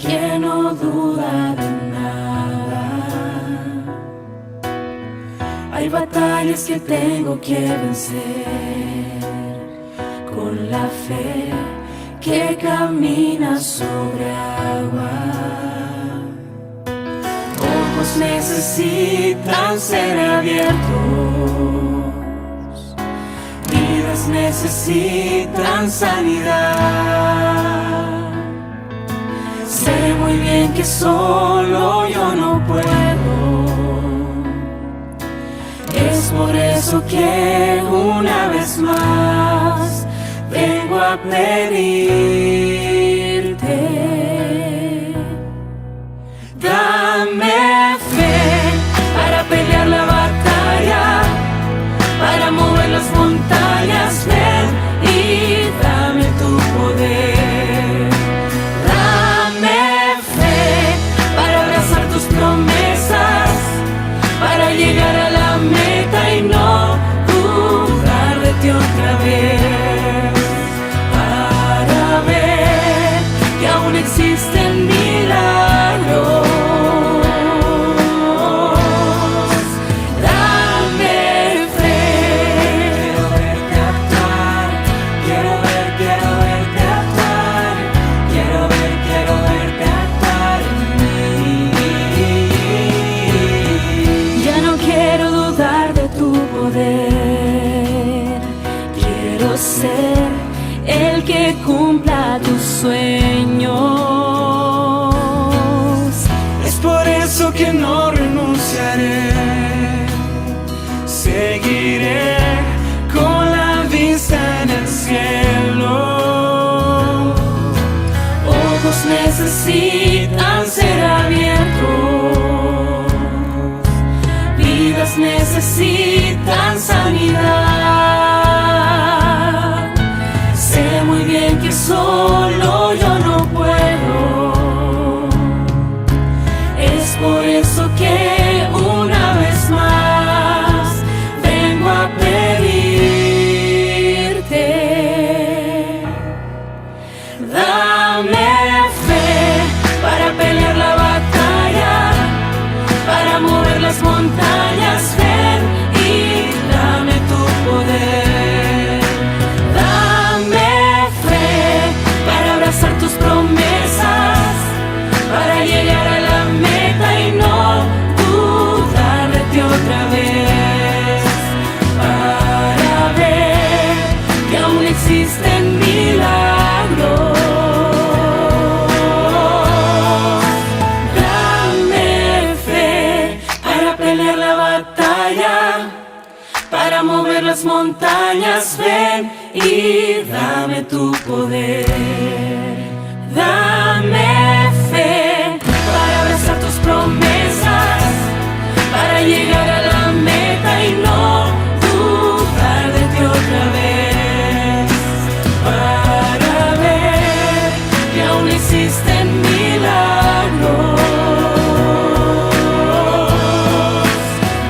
Que no duda de nada. Hay batallas que tengo que vencer con la fe que camina sobre agua. Ojos necesitan ser abiertos, vidas necesitan sanidad. Sé muy bien que solo yo no puedo. Es por eso que una vez más vengo a pedirte. Dame fe para pelear la batalla, para mover las montañas. Ven y dame tu poder. Dame fe para abrazar tus promesas, para llegar a la meta y no dudar de ti otra vez. Para ver que aún existen milagros. Dame fe. Quiero verte actuar, quiero ver, quiero verte actuar, quiero ver, quiero verte actuar en mí. Ya no quiero dudar de tu poder, quiero ser el que cumpla tus sueños. Es por eso que no renunciaré. Seguiré con la vista en el cielo. Ojos necesitan ser abiertos, vidas necesitan sanidad. Sé muy bien que solo yo no puedo. Es por eso que una vez más vengo a pedirte. Dame fe para pelear la batalla, para mover las montañas. Ven y dame tu poder. Dame fe para abrazar tus promesas, para llegar a la meta y no dudar de ti otra vez. Para ver que aún existen milagros. Dame fe para pelear la batalla, para mover las montañas. Ven y dame tu poder. Dame fe para abrazar tus promesas, para llegar a la meta y no dudar de ti otra vez. Para ver que aún existen milagros.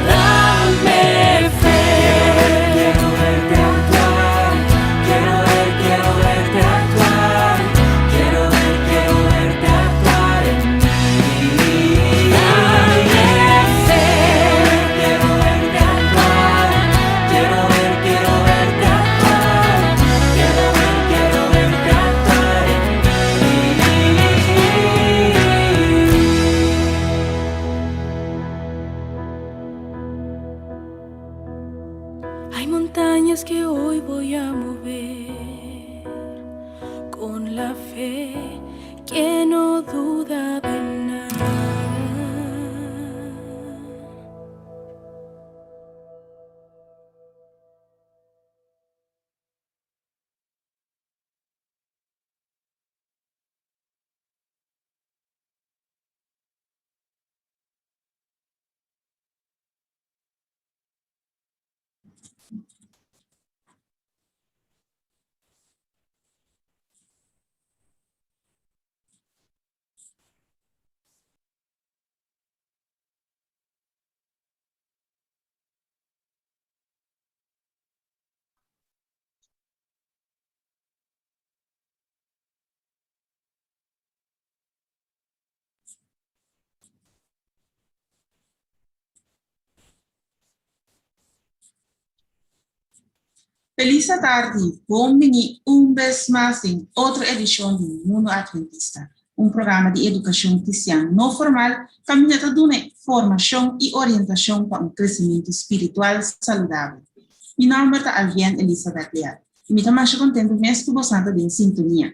Dame fe. Quiero verte actuar, quiero ver, quiero verte actuar, quiero ver, quiero verte actuar en mí. Dame fe. Quiero verte actuar, quiero ver, quiero verte actuar, quiero ver, quiero verte actuar en mí. Hay montañas que hoy voy a mover con la fe que no duda de nada. Felis atardi, bon bini un bes mas den otro edishon di Mundo Adventista, un programa di edukashon kristian no formal kaminda ta duna formashon i orientashon pa un kresementu spiritual saludabel. Mi nòmber ta Alvienne Elizabeth Leal i mi ta masha kontentu mes ku bosan ta den sintonia.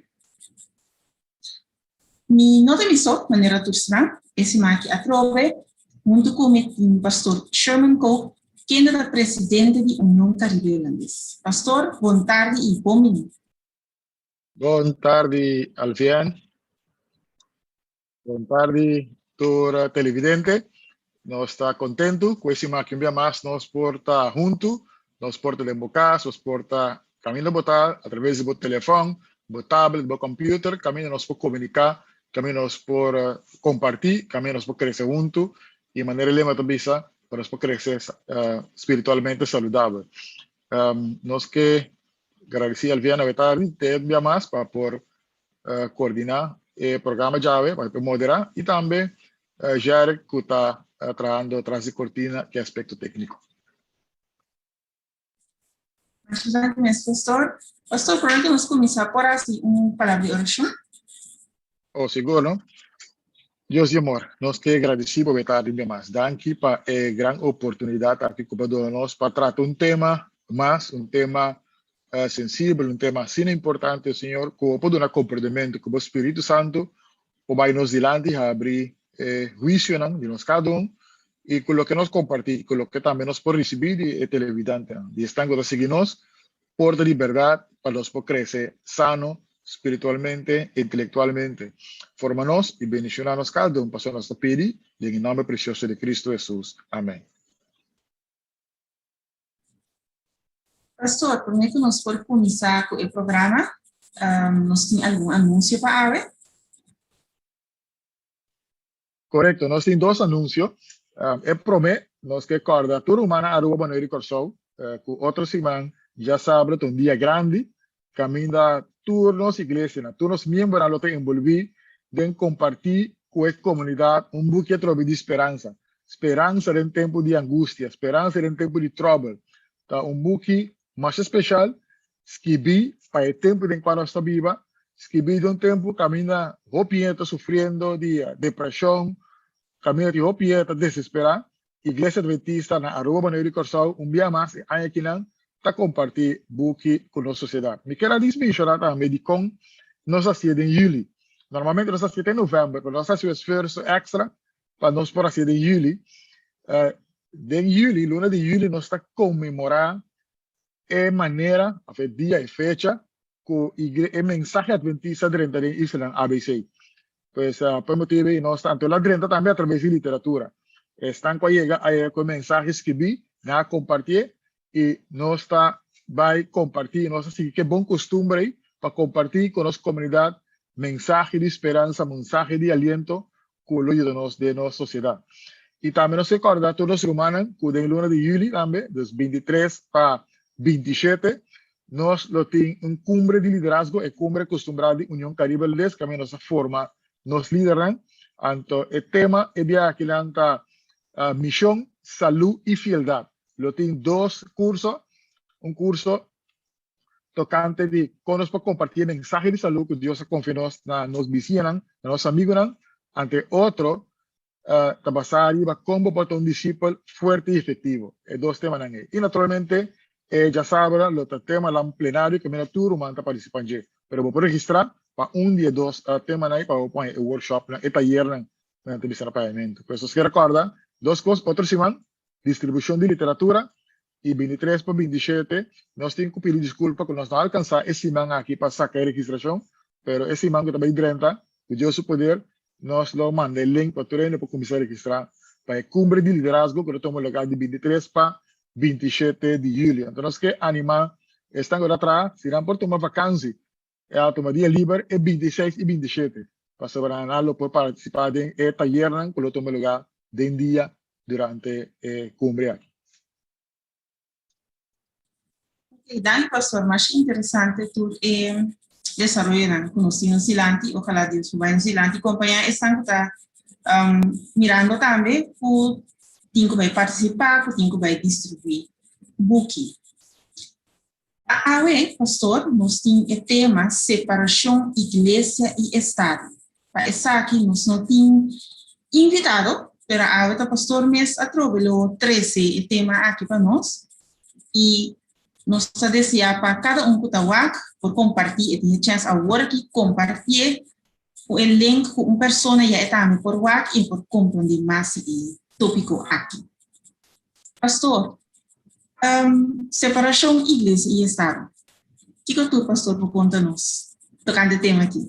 Mi no ta mi so, manera tur siman, e siman aki atrobe, huntu ku mi tin Pastor Sherman Koop, kende ta presidente di Union Caribe Hulandes. Pastor, bon tardi i bon bini. Bon tardi Alvian. Bon tardi tur televidente. Nos ta kontentu ku e siman aki un bia mas nos por ta huntu, nos por ta den bo kas, nos por ta kaminda bo ta atraves di bo telefòn, bo tablet, bo computer, kaminda nos por komuniká, kaminda nos por kompartí, kaminda nos por krese huntu i manera e lema ta bisa, pa nos por krese spiritualmente saludabel. Nos ke gradisí Alviana Betari te un bia mas pa por koordiná e programa djawe, pa por moderá i tambe Jerrick ku ta trahando tras di kortina ku e aspekto tékniko. Masha danki mes, pastor. Pastor, prome ku nos kuminsá por hasi un palabra di orashon? Oh, sigur, no? Dios di amor, nos ke gradisí bo beta riba mas. Danki pa e gran oportunidat aki ku bo a duna nos pa trata un tema mas, un tema sensibel, un tema asina importante, Señor, ku bo por duna komprendementu, ku bo Spiritu Santu por bai nos dilanti habri e huisionan di nos kada un i ku loke nos kompartí i ku loke tambe nos por risibí di e televidentenan, di esnan ku ta sigui nos, por ta di bèrdat pa nos por krese sano spiritualmente, intelektualmente. Forma nos i bendishoná nos kada un, pasobra nos ta pidi den e nòmber presioso di Kristu Hesus. Amèn. Pastor, promé ku nos por kuminsá ku e programa, nos tin algun anunsio pa awe? Korekto, nos tin dos anunsio. E promé, nos ke kòrda tur ruman na Aruba, Boneiru i Kòrsou ku otro siman djasabra ta un dia grandi kaminda tur nos iglesianan, tur nos miembronan lo ta enbolbí den kompartí ku e komunidat un buki atrobe di speransa. Speransa den tempu di angustia, speransa den tempu di tròbel. Ta un buki masha speshal skibí pa e tempu den kua nos ta biba, skibí den un tempu kaminda hopi hende ta sufriendo di depreshon, kaminda tin hopi hende ta desesperá. Iglesia Adventista na Aruba, Boneiru i Kòrsou un bia mas e aña akinan ta kompartí buki ku nos sosiedat. Mi kier a dis menshoná tambe dikon nos a hasié den yüli. Normalmente nos a hasié te novèmber, pero nos a hasi un esfuerso èkstra pa nos por hasié den yüli. Den yüli, luna di yüli nos ta konmemorá e manera òf e dia, e fecha ku e mensahe adventista a drenta den islanan ABC. Pues pa e motibu ei nos ta anto el a drenta tambe atraves di literatura. Esnan ku a yega a yega ku e mensahe skibí, nan a kompartié i nos ta bai kompartí, nos ta sigui ku e bon kustumber ei pa kompartí ku nos komunidat mensahe di speransa, mensahe di aliento ku lo yuda nos den nos sosiedat. I tambe nos ke kòrda tur nos rumannan ku den luna di yüli tambe, dus 23 pa 27, nos lo tin un kumbre di liderazgo, e kumbre kustumbrá di Union Karibe Les, kaminda nos ta forma nos lidernan. Anto e tema e biaha akinan ta Mishon, Salú i Fieldat. Lo tin dos kurso, un kurso tokante di kon nos por kompartí e mensahe di salú ku Dios a konfia nos na nos bisiñanan, na nos amigunan, ante otro ta basá riba kon bo por ta un disipel fuerte i efektivo. E dos temanan ei. I naturalmente e djasabra lo ta temanan plenario kaminda tur ruman ta partisipá dje. Pero bo por registrá pa un di e dos temanan ei pa bo pone e workshopnan, e tayernan ku nan ta bisa na papiamentu. Pues nos ke rekòrda dos kos, otro siman distribushon di literatura i 23 pa 27 nos tin ku pidi diskulpa ku nos no a alkansá e siman aki pa saka e registrashon, pero e siman ku ta bai drenta, ku Dios su poder, nos lo manda e link pa tur hende por kuminsá registrá pa e Kumbre di Liderazgo ku ta tuma lugá di 23 pa 27 di yüli. Anto nos ke animá esnan ku ta traha, si nan por tuma vakansi, E a tuma dia liber e 26 i 27 pasobra nan lo por partisipá den e tayernan ku lo tuma lugá den dia durante e kumbre aki. Ok, danki pastor, masha interesante tur e desaroyonan ku nos tin nos dilanti, ojalá Dios por bai nos dilanti i kompañá esnan ku ta mirando tambe ku tin ku bai partisipá, ku tin ku bai distribuí buki. Awe, pastor, nos tin e tema separashon iglesia i estado. Pa esaki nos no tin invitado, pero awe ta pastor mes atrobe lo trese e tema aki pa nos. I nos ta deseá pa kada un ku ta wak por kompartí, e tin e chèns awor aki kompartié ku e link ku un persona ya e tambe por wak i por komprondé mas di e tópiko aki. Pastor, separashon iglesia i estado. Kiko tur pastor por konta nos tokante e tema aki?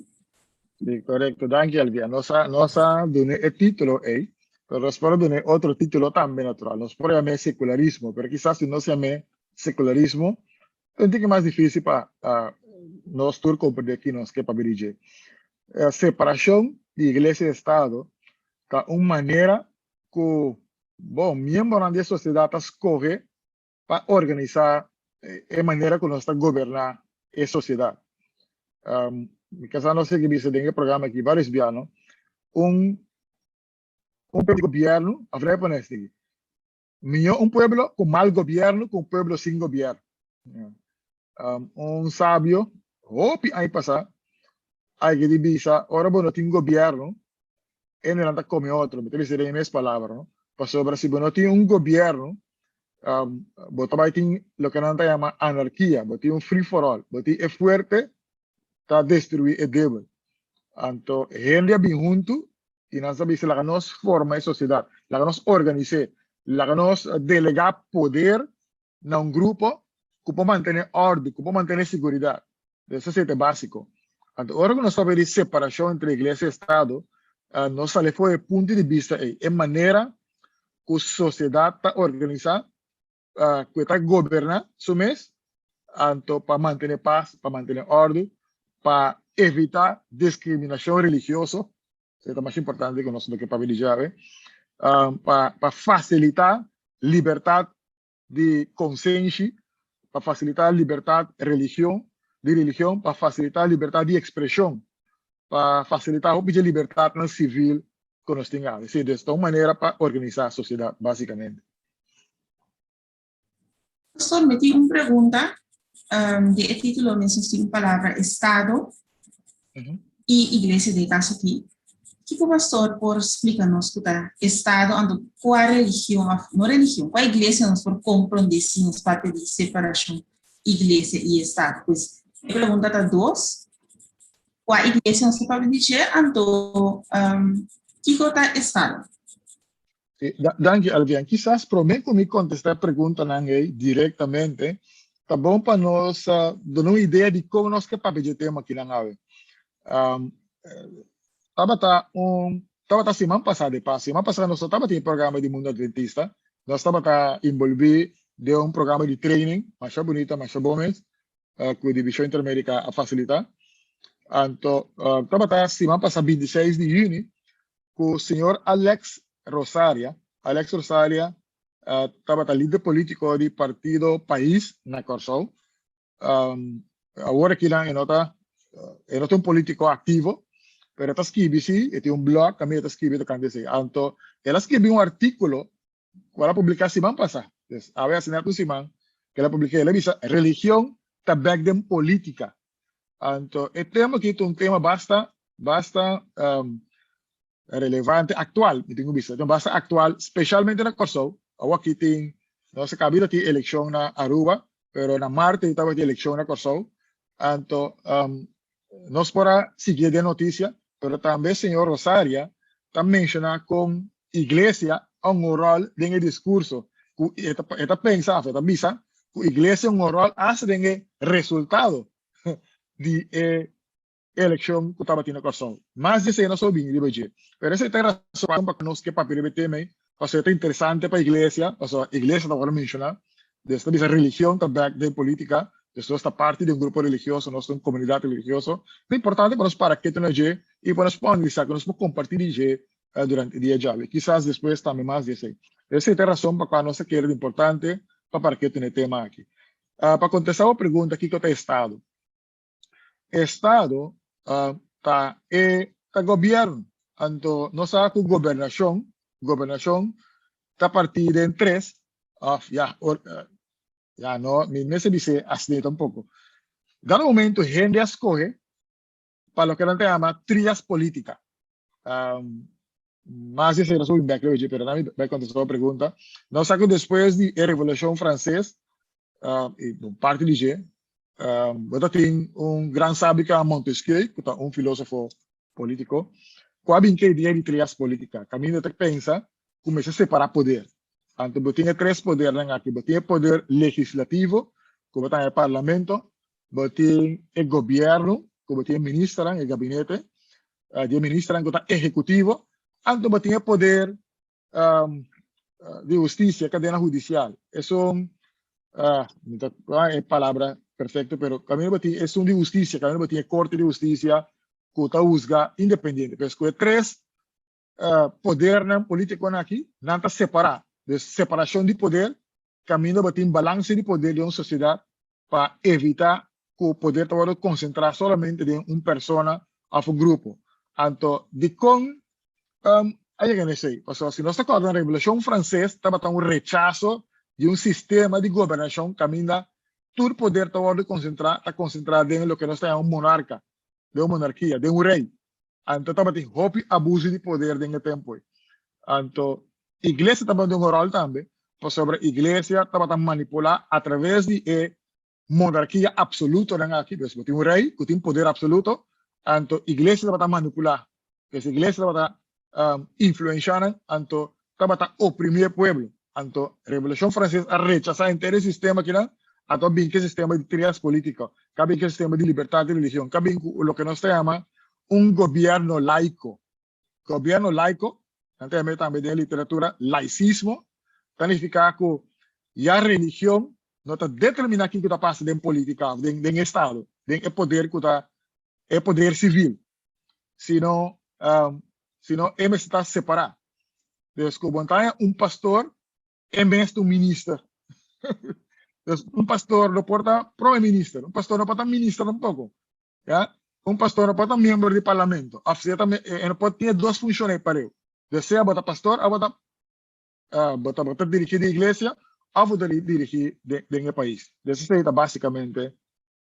Sí, korekto. Danki, Elvia. Nos a, nos a duna e título ei, pero nos por a duna otro título tambe, natural. Nos por yam'é sekularismo, pero kisas si nos yam'é sekularismo, ta un tiki mas difísil pa nos tur komprendé ki nos ke papia di dje. Separashon di iglesia i estado ta un manera ku, bon, miembronan di e sosiedat ta skohe pa organisá e manera ku nos ta goberná e sosiedat. Mi kasá nos a bisa den e programa aki vários bia, no? Un un pueblo di gobièrnu, òf lei pone esaki, mihó un pueblo ku mal gobièrnu ku un pueblo sin gobièrnu. Un sabio hopi aña pasá a yega di bisa, ora bo no tin gobièrnu, hendenan ta kome otro. Mi ta bisa den e mes palabra, no? Pasobra si bo no tin un gobièrnu, bo ta bai tin loke nan ta yama anarkia, bo tin un free for all, bo tin e fuerte ta destruí e débil. Anto hende a bin huntu i nan sa bisa laga nos forma e sosiedat, laga nos organis'é, laga nos delegá poder na un grupo ku por mantené òrdu, ku por mantené siguridat. Esei ta e básiko. Anto ora ku nos papia di separashon entre iglesia i estado, nos sali for e punto di bista ei, e manera ku sosiedat ta organisá, ku e ta goberná su mes, anto pa mantené pas, pa mantené òrdu, pa evitá diskriminashon religioso, Esei ta mas importante ku nos lo ke papia di dje awe. Pa fasilitá libertat di konsenshi, pa fasilitá libertat religion, di religion, pa fasilitá libertat di ekspreshon, pa fasilitá hopi dje libertatnan sivil ku nos tin awe. Sí, dus ta un manera pa organisá sosiedat, basikamente. Pastor, mi tin un pregunta. Di e título mes nos tin un palabra Estado i Iglesia den e kaso aki. Kiko pastor por splika nos ku ta Estado anto kua religion òf no religion, kua iglesia nos por komprondé si nos papia di separashon iglesia i Estado? Pues e pregunta ta dos, kua iglesia nos ta papia di dje anto kiko ta Estado? Danki, Alvian. Kisas promé ku mi kontestá e preguntanan ei direktamente, ta bon pa nos duna un idea di kon nos ke papia dje tema akinan awe. Tabata un, tabata siman pasá de pas, siman pasá nos no tabatin e programa di Mundo Adventista, nos tabata enbolbí den un programa di training masha bunita, masha bon mes, ku Divishon Interamérika a fasilitá. Anto tabata siman pasá 26 di yüni ku señor Alex Rosaria, Alex Rosaria tabata lider polítiko di partido Pais na Kòrsou. Awor akinan e no ta e no ta un polítiko aktivo, pero e ta skibi si, e tin un blog kaminda e ta skibi tokante esei. Anto el a skibi un artíkulo ku el a publiká siman pasá. Pues awe a siña tur siman ku el a publiká. El a bisa religion ta bèk den polítika. Anto e tema aki ta un tema basta basta relevante, aktual, mi tin ku bisa, basta aktual, spesialmente na Kòrsou. Awor aki tin, nos a kaba di tin elekshon na Aruba, pero na marte tabatin elekshon na Kòrsou. Anto nos por a sigui den notisia, pero tambe señor Rosaria ta menshoná kon iglesia a un ròl den e diskurso, ku e ta e ta pensa òf e ta bisa ku iglesia un ròl asta den e resultado di e elekshon ku tabatin na Kòrsou. Mas di esei nos lo bini riba dje. Pero esei ta e rason pa nos ke papia riba e tema ei, pasobra e ta interesante pa iglesia, pasobra iglesia ta wòrdu menshoná. Des ta bisa religion ta bèk den polítika, des nos ta parti di un grupo religioso, nos ta un komunidat religioso. Ta importante pa nos para ketu na dje i pa nos por analisá, ku nos por kompartí di dje durante e dia djawe. Kisas despues tambe mas di esei. Esei ta e rason pa kua nos ta kere di importante pa para ketu na e tema aki. Pa kontestá bo pregunta kiko ta estado? Estado ta e ta gobièrnu. Anto nos sa ku gobernashon, gobernashon ta partí den tres òf ya. Ya no, mi mester bis'é asina tampoko. Dado momento hende a skohe pa loke nan ta yama trias politica. Um, mas di esei nos por bin bek luego, pero nan mi bai kontestá bo pregunta. Nos sa ku despues di e Revolushon Franses, uh, i bon, parti di dje, um, bo ta tin un gran sabio ku yama Montesquieu, ku ta un filósofo polítiko, ku a bin ku e idea di trias politica, kaminda ta pensa ku mester separá poder. Anto bo tin e tres podernan aki, bo tin e poder legislativo, ku bo ta haña e parlamento, bo tin e gobièrnu, ku bo tin e ministernan, e gabinete di e ministernan ku ta ehekutivo, anto bo tin e poder di hustisia, kadena hudisial. Esun, mi ta e palabra perfekto, pero kaminda bo tin esun di hustisia, kaminda bo tin e korte di hustisia ku ta husga independiente. Pues ku e tres podernan politiconan aki, nan ta separa. Dus separacion di poder, caminda bo tin balance di poder den un sociedad pa evita cu poder ta wordo concentra solamente den un persona of un grupo. Anto, dicon um, a yega na esey? Pasobra si nos ta corda, Revolucion Frances tabata un rechazo di un sistema di gobernacion caminda tur poder ta wordo concentra, ta concentra den loke nos ta yama un monarca, den un monarkia, den un rey. Anto tabatin hopi abuso di poder den e tempu ei. Anto iglesia tabatin un ròl tambe, pasobra iglesia tabata manipulá atraves di e monarkia absolutonan aki. Dus bo tin un rei ku tin poder absoluto, anto iglesia tabata manipulá. Dus iglesia tabata influenshá nan, anto tabata oprimí e pueblo. Anto Revolushon Franses a rechasá henter e sistema akinan, anto a bin ku e sistema di trias polítiko, ku a bin ku e sistema di libertat di religion, ku a bin ku loke nos ta yama un gobierno laiko. Gobierno laiko, nan ta yam'é tambe den e literatura laisismo, ta nifiká ku ya religion no ta determiná kiko ta pasa den polítika òf den e estado, den e poder ku ta e poder sivil, sino sino e mester ta separá. Dus ku bo ta haña un pastor en bes di un minister. Dus un pastor no por ta prome minister, un pastor no por ta minister tampoco. Ya? Un pastor no por ta miembro di parlamento. Of sea ta, e no por tin dos funshon ei pareu. Dus sea bo ta pastor of bo ta bo ta bo ta dirigí di iglesia of bo ta dirigí den e pais. Dus esei ta básicamente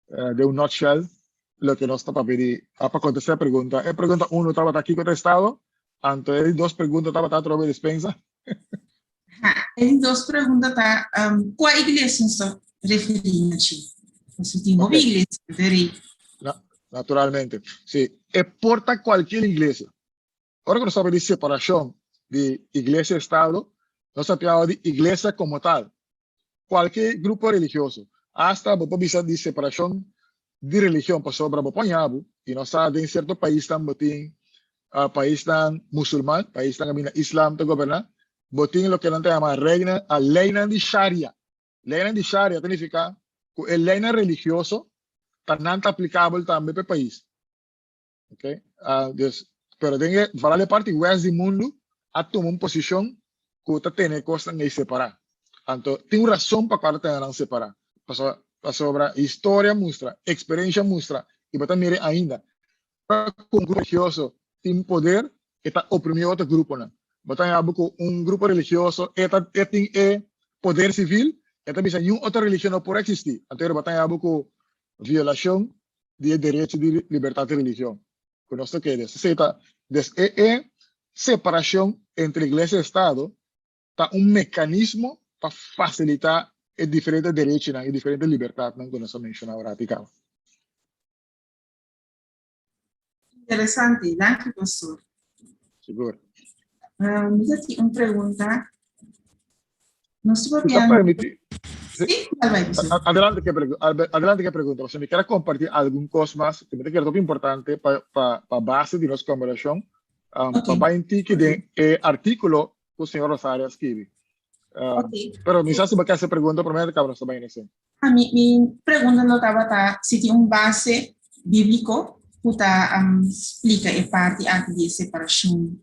den un nutshell loke nos ta papia di pa kontestá e pregunta. E pregunta uno tabata kiko ta estado, anto e di dos pregunta tabata atrobe despensa. Ha, e di dos pregunta ta um, kua iglesia nos ta referí na chi? Pasobra tin hopi iglesia, pero Naturalmente. Sí, e por ta cualkier iglesia. Ora ku nos papia di separashon di iglesia i estado, nos ta papia di iglesia komo tal. Kualke grupo religioso. Asta bo por bisa di separashon di religion pasobra bo por haña bo i nos sa den sierto paisnan bo tin paisnan musulman, paisnan kaminda islam ta goberná, bo tin loke nan ta yama reina, leinan di sharia. Leinan di sharia ta nifiká ku e leinan religioso ta nan ta aplikabel tambe pa e pais. Ok, dus, pero den e, vooral e parti west di mundu a tuma un posishon ku ta tene e kosnan ei separá. Anto, tin un rason pa kua ta tene nan separá. Pasobra, pasobra historia mustra, eksperensha mustra, i bo ta mira ainda, ora ku un grupo religioso tin poder, e ta oprimí otro gruponan. Bo ta haña bo ku un grupo religioso e ta e tin e poder sivil, e ta bisa niun otro religion no por eksistí. Anto bo ta haña bo ku violashon di e derecho di libertad di religion ku nos ta kere. Esei ta, des e e separashon entre iglesia i estado ta un mekanismo pa fasilitá e diferente derechinan i diferente libertadnan ku nos a menshoná ora aki kaba. Interesante, danki pastor. Sigur. Mi ta tin un pregunta. Nos ta Si ta papiando. permití. Sí, dal bai, pastor. Adelante ku e adelante ku e pregunta, pasobra mi kier a kompartí algun kos mas ku mi ta kere hopi importante pa pa pa base di nos komberashon, Ok. pa bai un tiki den e artíkulo ku señor Rosario a skibi. Ok. Pero mi sa si bo ke hasi e pregunta promé antes kaba nos ta bai na esei. Ah, mi, mi pregunta lo tabata si tin un base bíblico ku ta um, splika e parti aki di e separashon.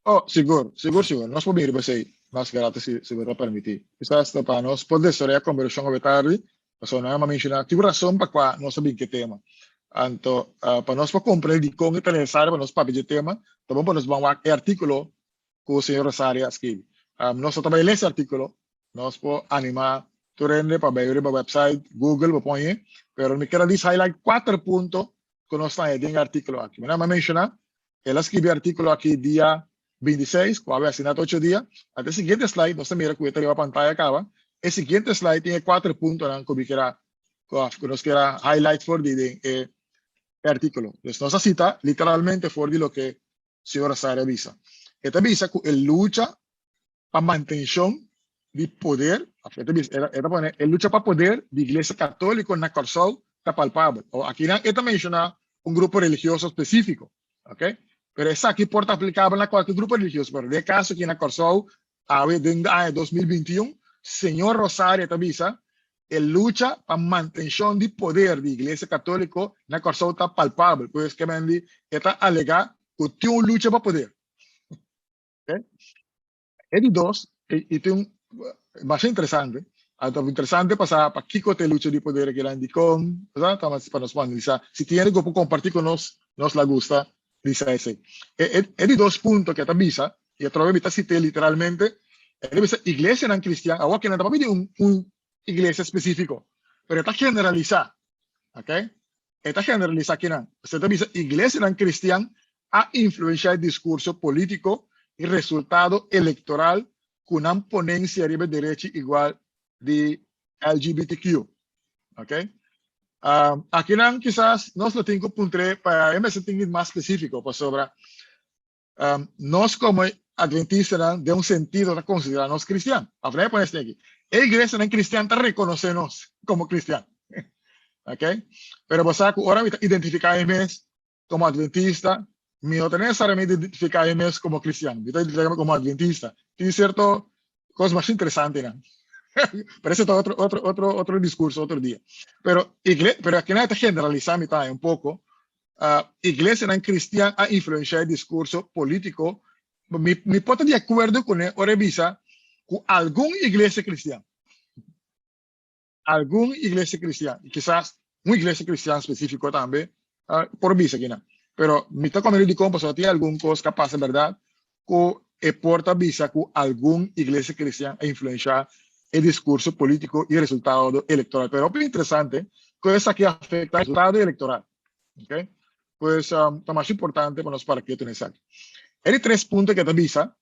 Oh, sigur, sigur, sigur. Nos por bin riba esei mas gratis si, si bo ta permití. Kisas ta pa nos por desaroyá kombershon awe tardi, pasobra nan a menshoná tin un rason pa kua nos a bin ku e tema. Anto, uh, pa nos por komprendé dikon e ta nesesario pa nos papia dje tema, ta bon pa nos ban wak e artíkulo ku señor Rosario a skibi. Um, nos no ta bai lesa e artíkulo, nos por animá. Tur hende pa bai riba website, Google, bo pon e. Pero mi kier a dis highlight kuater punto ku nos ta haña den e artíkulo aki. Mi a menshoná, el a skibi e artíkulo aki dia 26, ku awe asina ta ocho dia. Anto e siguiente slide, nos ta mira ku e ta riba pantaya kaba. E siguiente slide tin e kuater puntonan ku mi kier a, ku nos kier a highlight for di den e artíkulo. Dus nos a sita literalmente for di loke señor Rosario a bisa. E ta bisa ku e lucha pa mantenshon di poder, e ta bisa, e ta pone, e lucha pa poder di Iglesia Katóliko na Kòrsou ta palpabel. O akinan e ta menshoná un grupo religioso spesífiko, ok? Pero esaki por ta aplikabel na kualke grupo religioso, pero den e kaso aki na Kòrsou, awe den aña 2021, señor Rosario ta bisa e lucha pa mantenshon di poder di Iglesia Katóliko na Kòrsou ta palpabel. Pues ke men di e ta alegá ku tin un lucha pa poder. Okay? E di dos, i tin un masha interesante, anto interesante pa sa pakiko ta e lucha di poder aki nan, dikon, sa, ta mas pa nos por analisá. Si tin hende ku por kompartí ku nos, nos la gusta bisa esei. E, e, e di dos punto ku e ta bisa, i atrobe mi ta sit'é literalmente, e ta bisa iglesianan kristian, awor kinan ta papia di un, un iglesia spesífiko, pero e ta generalisá, okay? E ta generalisá kinan. Esei ta bisa iglesianan kristian a influenshá e diskurso polítiko i resultado elektoral ku nan ponensia riba e derechi igual di LGBTQ. Okay? Akinan kisas nos lo tin ku puntr'é pa e mester tin mas spesífiko pasobra nos komo adventistanan den un sentido ta konsiderá nos kristian. Of laga pone esei aki. E iglesianan kristian ta rekonosé nos komo kristian. Okay? Pero bo sa ku ora mi ta identifiká mi mes komo adventista, mi no ta nesesariamente identifiká mi mes komo kristian. Mi ta identifiká mi komo adventista. Tin sierto kos mas interesantenan. Pero ese ta otro, otro, otro, otro diskurso, otro dia. Pero, igle, pero akinan e ta generalisá mi ta un poko. Iglesianan kristian a influenshá e diskurso polítiko. Mi, mi por ta di akuerdo kuné ora e bisa ku algun iglesia kristian, algun iglesia kristian, i kisas un iglesia kristian spesífiko tambe por bisa kinan. Pero mi ta komprendé dikon pasobra tin algun kos ku a pasa bèrdat ku e por ta bisa ku algun iglesia kristian a influenshá e diskurso polítiko i resultado elektoral. Pero hopi interesante ku esaki a afektá e resultado elektoral. Okay? Pues ta mas importante pa nos para ketu na esaki. E di tres punto ku e ta bisa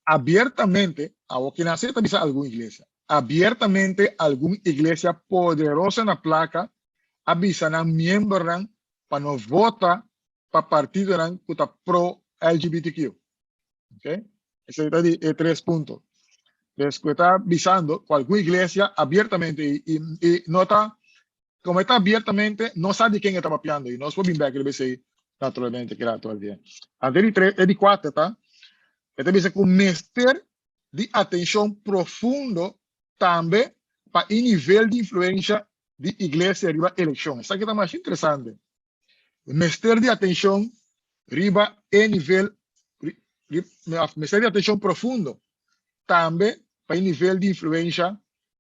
abiertamente, awor kinan asina ta bisa algun iglesia, abiertamente algun iglesia poderoso na plaka a bisa nan miembronan pa no vota pa partidonan ku ta pro LGBTQ. Okay? Esei ta di e tres punto. Des ku e ta bisando ku algun iglesia abiertamente i, i, i no ta Como e ta abiertamente, no sa di ken e ta papiando y nos por bin bek riba esey naturalmente ki rato al dia. Anto e di tres, e di cuater ta, e ta bisa cu mester di atencion profundo tambe pa e nivel di influencia di iglesia riba eleccion. Esaki ta masha interesante. Mester di atencion riba e nivel, mester di atencion profundo tambe pa e nivel di influencia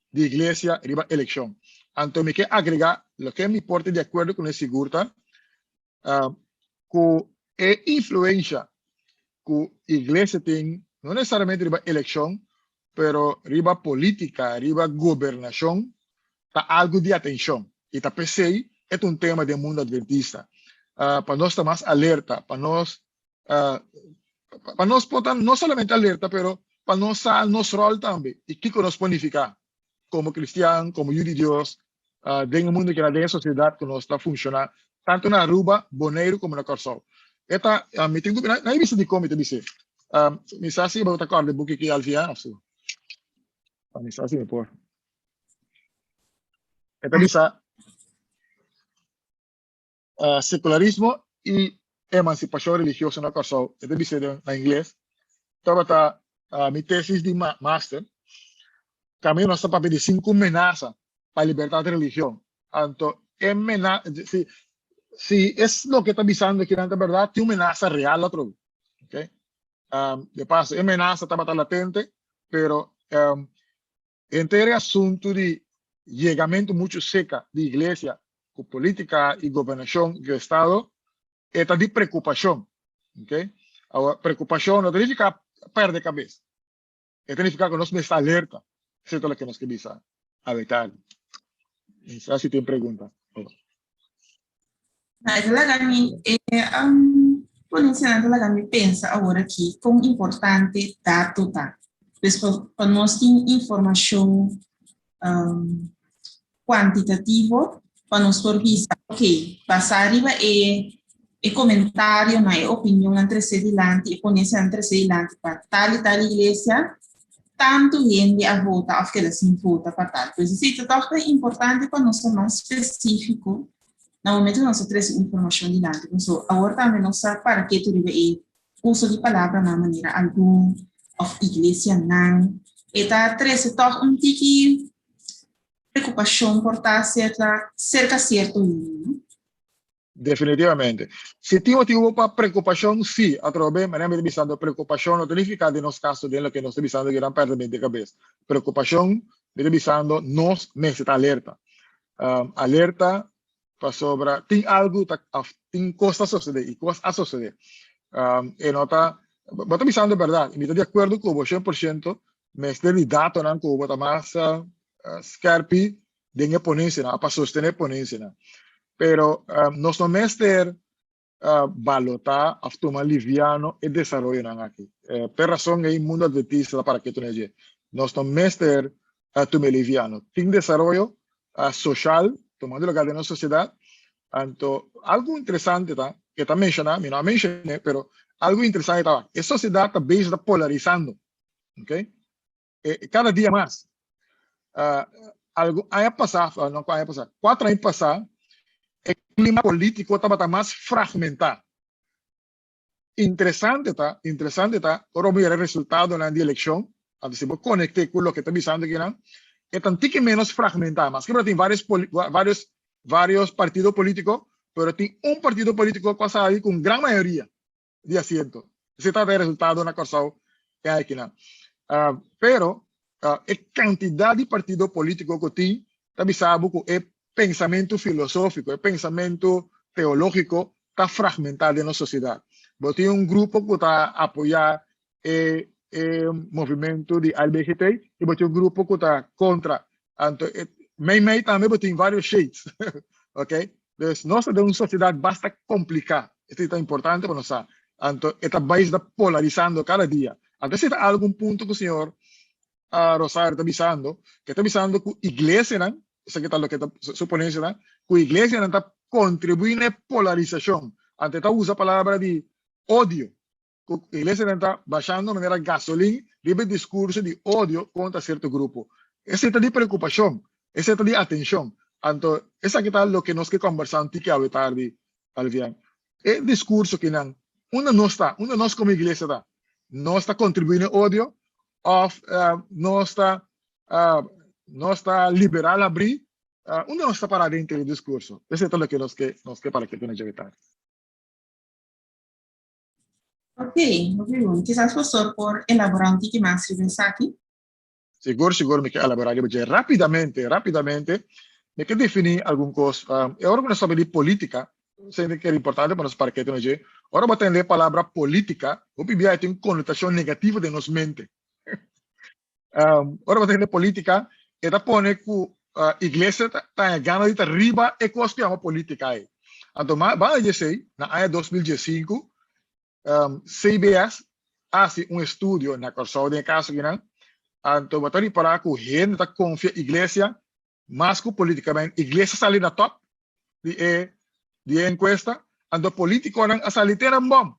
di iglesia riba elekshon. Anto mi ke agregá loke mi por ta di akuerdo kuné sigur ta ku e influensha ku iglesia tin no nesesariamente riba elekshon pero riba polítika, riba gobernashon ta algu di atenshon i ta p'esei e ta un tema den mundu adventista pa nos ta mas alerta, pa nos pa nos por ta no solamente alerta pero pa nos sa nos rol tambe y kiko nos por nifica como cristian, como yu di Dios den e mundo kina, den e sociedad ku nos ta funciona tanto na Aruba, Boneiru como na Kòrsou. E ta mi tin ku na e bisa dikon mi ta bis'é. Mi sa si bo ta kòrda e buki ki Alvian of su. Mi sa si mi por. E ta bisa Sekularismo i emansipashon religioso na Kòrsou, e ta bis'é na ingles, tabata mi tesis di master. Kaminda nos ta papia di sinku menasa pa libertat di religion. Anto e mena, si, si es loke ta bisando kinan ta bèrdat, tin un menasa real atrobe. Okay? De paso, e menasa tabata latente, pero Henter e asuntu di yegamentu muchu seka di iglesia ku politika i gobernashon di estado e ta di prekupashon. Ok. Awor, prekupashon no ta nifiká pèrdè kabes. E ta nifiká ku nos mester alerta. Esei ta loke nos ke bisa awe tardi. Mi sa si tin pregunta. Na, e ta laga mi, e ponencianan ta laga mi pensa awor aki kon importante dato ta. Pues pa nos tin informacion cuantitativo pa nos por bisa, ok, basa riba e e comentarionan, e opinionnan trece dilanti, e ponencianan trece dilanti pa tal y tal iglesia, tantu hende a vota of keda sin vota pa tal. Pues esei ta tòg ta importante pa nos ta mas spesífiko na momento ku nos ta trese informashon dilanti. Pasobra awor tambe nos sa para ketu riba e uso di palabranan manera algun of iglesianan. E ta trese tòg un tiki preokupashon por ta serka serka sierto hende, no? Definitivamente. Si tin motibu pa preokupashon, sí. Atrobe, manera mi ta bisando, preokupashon no ta nifiká den nos kaso den loke nos ta bisando ku nan pèrdè di kabes. Preokupashon, mi ta bisando, nos mester ta alerta. Alerta pasobra tin algu ta òf tin kos ta sosodé i kos a sosodé. E no ta, bo ta bisando bèrdat i mi ta di akuerdo ku bo 100%, mester di datonan ku bo ta mas skèrpi den e ponensianan, pa sostené ponensianan. Pero nos no mester balotá òf tuma liviano e desaroyonan aki. P'e rason ei Mundo Adventista ta para ketu na dje. Nos no mester tuma e liviano. Tin desaroyo soshal tumando lugar den nos sosiedat. Anto algu interesante ta, ke ta menshoná, mi no a menshoné, pero algu interesante ta, e sosiedat ta bezig ta polarisando. Okay? Kada dia mas. Algun aña pasá, no aña pasá, kuater aña pasá, e klima polítiko tabata mas fragmentá. Interesante ta, interesante ta, ora bo mira e resultadonan di elekshon, anto si bo konekt'é ku loke ta bisando akinan, e ta un tiki ménos fragmentá. Maske bo ta tin vários vários vários partido polítiko, pero tin un partido polítiko ku a sali ku un gran mayoria di asiento. Esei tabata e resultado na Kòrsou e aikinan. Pero e kantidat di partido polítiko ku tin ta bisa bo ku e pensamentu filosófiko, e pensamentu teológiko ta fragmentá den nos sosiedat. Bo tin un grupo ku ta apoyá e e movimentu di LBGT i bo tin un grupo ku ta kontra. Anto meimei tambe bo tin vários shades. Ok? Dus nos ta den un sosiedat basta kompliká. Esei ta importante pa nos sa. Anto e ta bai ta polarisando kada dia. Anto esei ta algun punto ku señor Rosario ta bisando, ku e ta bisando ku iglesianan, esaki ta loke ta su ponensianan, ku iglesianan ta kontribuí na e polarisashon. Anto e ta usa palabra di odio. Ku iglesianan ta bashando manera gasolin riba e diskurso di odio kontra sierto grupo. Esei ta di preokupashon, esei ta di atenshon. Anto esaki ta loke nos ke kòmbersá un tiki awe tardi, Alvian. E diskurso kinan, unda nos ta? Unda nos komo iglesia ta? Nos ta kontribuí na e odio òf nos ta nos ta liberal abrí? Unda nos ta pará denter e diskurso? Esei ta loke nos ke nos ke para ketu na dje awe tardi. Ok, hopi bon. Kisas pastor por elaborá un tiki mas riba esaki? Sigur, sigur mi ke elaborá riba dje. Rápidamente, rápidamente, mi ke definí algun kos. E ora ku nos papia di polítika, sende ku era importante pa nos para ketu na dje, ora bo tende e palabra polítika, hopi bia e tin un konotashon negativo den nos mente. Ora bo tende polítika, e ta pone ku iglesia ta haña gana di ta riba e kos ku yama polítika ei. Anto banda di esei, na aña 2015, CBS a hasi un estudio na Kòrsou den e kaso akinan, anto bo ta ripará ku hende ta konfia iglesia mas ku polítika. Men iglesia sali na tòp di e di e enkuesta, anto polítikonan a sali te nan bòm.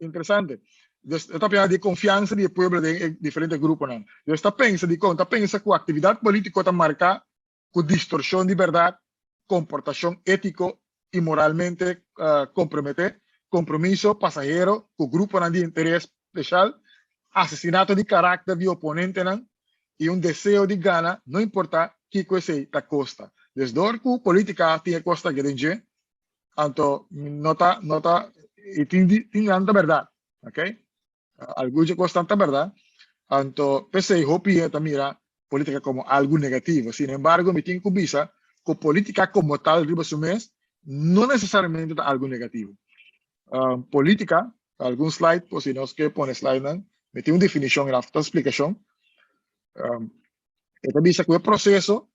Interesante. Dus e ta papia di konfiansa di e pueblo den e diferente gruponan. Dus ta pensa dikon? Ta pensa ku aktividat polítiko ta marká ku distorshon di bèrdat, komportashon étiko i moralmente komprometé, kompromiso pasahero ku gruponan di interes speshal, asesinato di karakter di oponentenan i un deseo di gana no importá kiko esei ta kosta. Dus dor ku polítika tin e kosta aki den dje, Anto no ta no ta i tin di tin nan ta bèrdat, ok? Algun dje kosnan ta bèrdat. Anto p'esei hopi hende ta mira polítika komo algu negativo. Sin embargo mi tin ku bisa ku polítika komo tal riba su mes no nesesariamente ta algu negativo. Polítika, algun slide por si nos ke pone slidenan, mi tin un definishon i after splikashon. E ta bisa ku e proseso,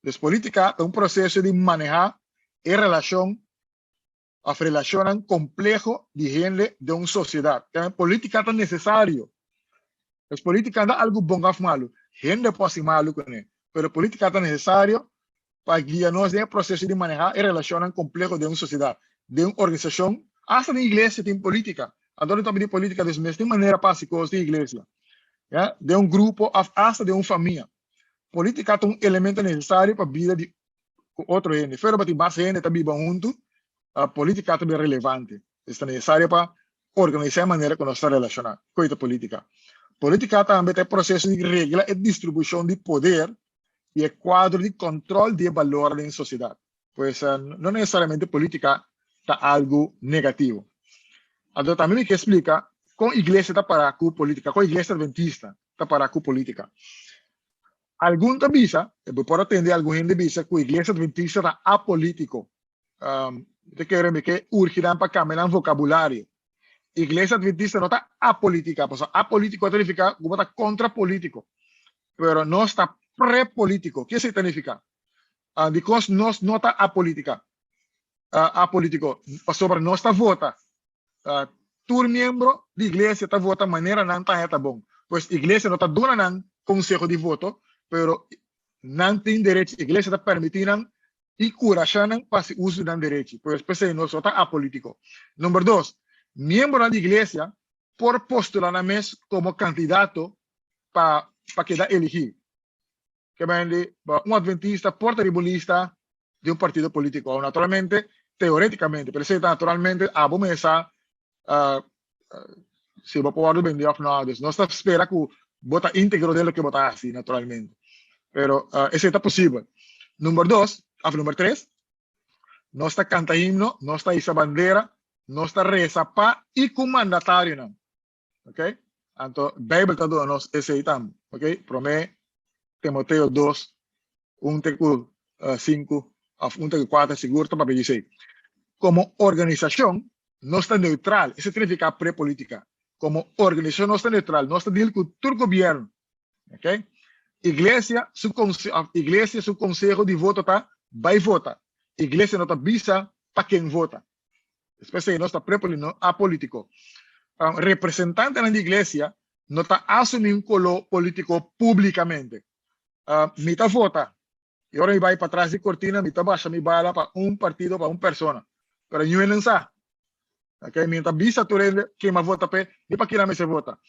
dus polítika ta un proseso di manehá e relashon òf relashonnan kompleho di hende den un sosiedat. Kende polítika ta nesesario. Dus polítika no ta algu bon òf malu. Hende por hasi malu kuné, pero polítika ta nesesario pa guia nos den e proseso di manehá e relashonnan kompleho den un sosiedat, den un organisashon, asta den iglesia tin polítika. Anto no ta di polítika, dus mes tin manera pa hasi kos den iglesia, ya, den un grupo òf asta den un famia. Polítika ta un elemento nesesario pa bida di ku otro hende. Pero pa tin mas hende ta biba huntu, polítika ta bira relevante. Es ta nesesario pa organisá e manera ku nos ta relashoná. Koi ta polítika? Polítika tambe ta e proseso di regla e distribushon di poder i e kuadro di kòntròl di e balor den sosiedat. Pues no nesesariamente polítika ta algu negativo. Anto tambe mi ke splika kon iglesia ta pará ku polítika, kon iglesia adventista ta pará ku polítika. Algun ta bisa, bo por a tende algun hende bisa ku iglesia adventista ta apolítiko. Mi ta kere mi ke urgi nan pa kambia nan vokabulario. Iglesia Adventista no ta apolítika, pasobra apolítiko ta nifiká ku bo ta kontra polítiko. Pero nos ta prepolítiko. Ke esei ta nifiká? Dikos nos no ta apolítika, apolítiko? Pasobra nos ta vota. Tur miembro di iglesia ta vota manera nan ta haña ta bon. Pues iglesia no ta duna nan konseho di voto, pero nan tin derecho, iglesia ta permití nan i kurashá nan pa hasi uso di nan derechi. Pues p'esei nos no ta apolítiko. Number dos, miembronan di iglesia por postulá nan mes komo kandidato pa pa keda eligí. Ke mende, un adventista por ta riba un lista di un partido polítiko. Naturalmente, teorétikamente, pero esei ta naturalmente abo mes sa si bo por wòrdu bendí òf nò. Dus nos ta spera ku bo ta íntegro den loke bo ta hasi, naturalmente. Pero esei ta posibel. Number dos, òf number tres, nos ta kanta himno, nos ta hisa bandera, nos ta resa pa i ku mandatarionan. Ok? Anto Bijbel ta duna nos esei tambe. Ok? Promé Timoteo 2, 1 te ku 5 of 1 te ku 4 sigur ta papia di esei. Komo organisashon nos ta neutral, esei ta nifiká pre-polítika. Komo organisashon nos ta neutral, nos ta deal ku tur gobièrnu. Ok? Iglesia su of iglesia su konseho di voto ta bai vota. Iglesia no ta bisa pa ken vota. Despues ei nos ta prepoli no apolítiko. Representantenan di iglesia no ta asumí un koló polítiko públikamente. Mi ta vota i ora mi bai patras di kortina mi ta basha mi bala pa un partido, pa un persona. Pero niun hende sa. Okay, mi no ta bisa tur hende ken mi a vota p'e ni pa kina mester vota.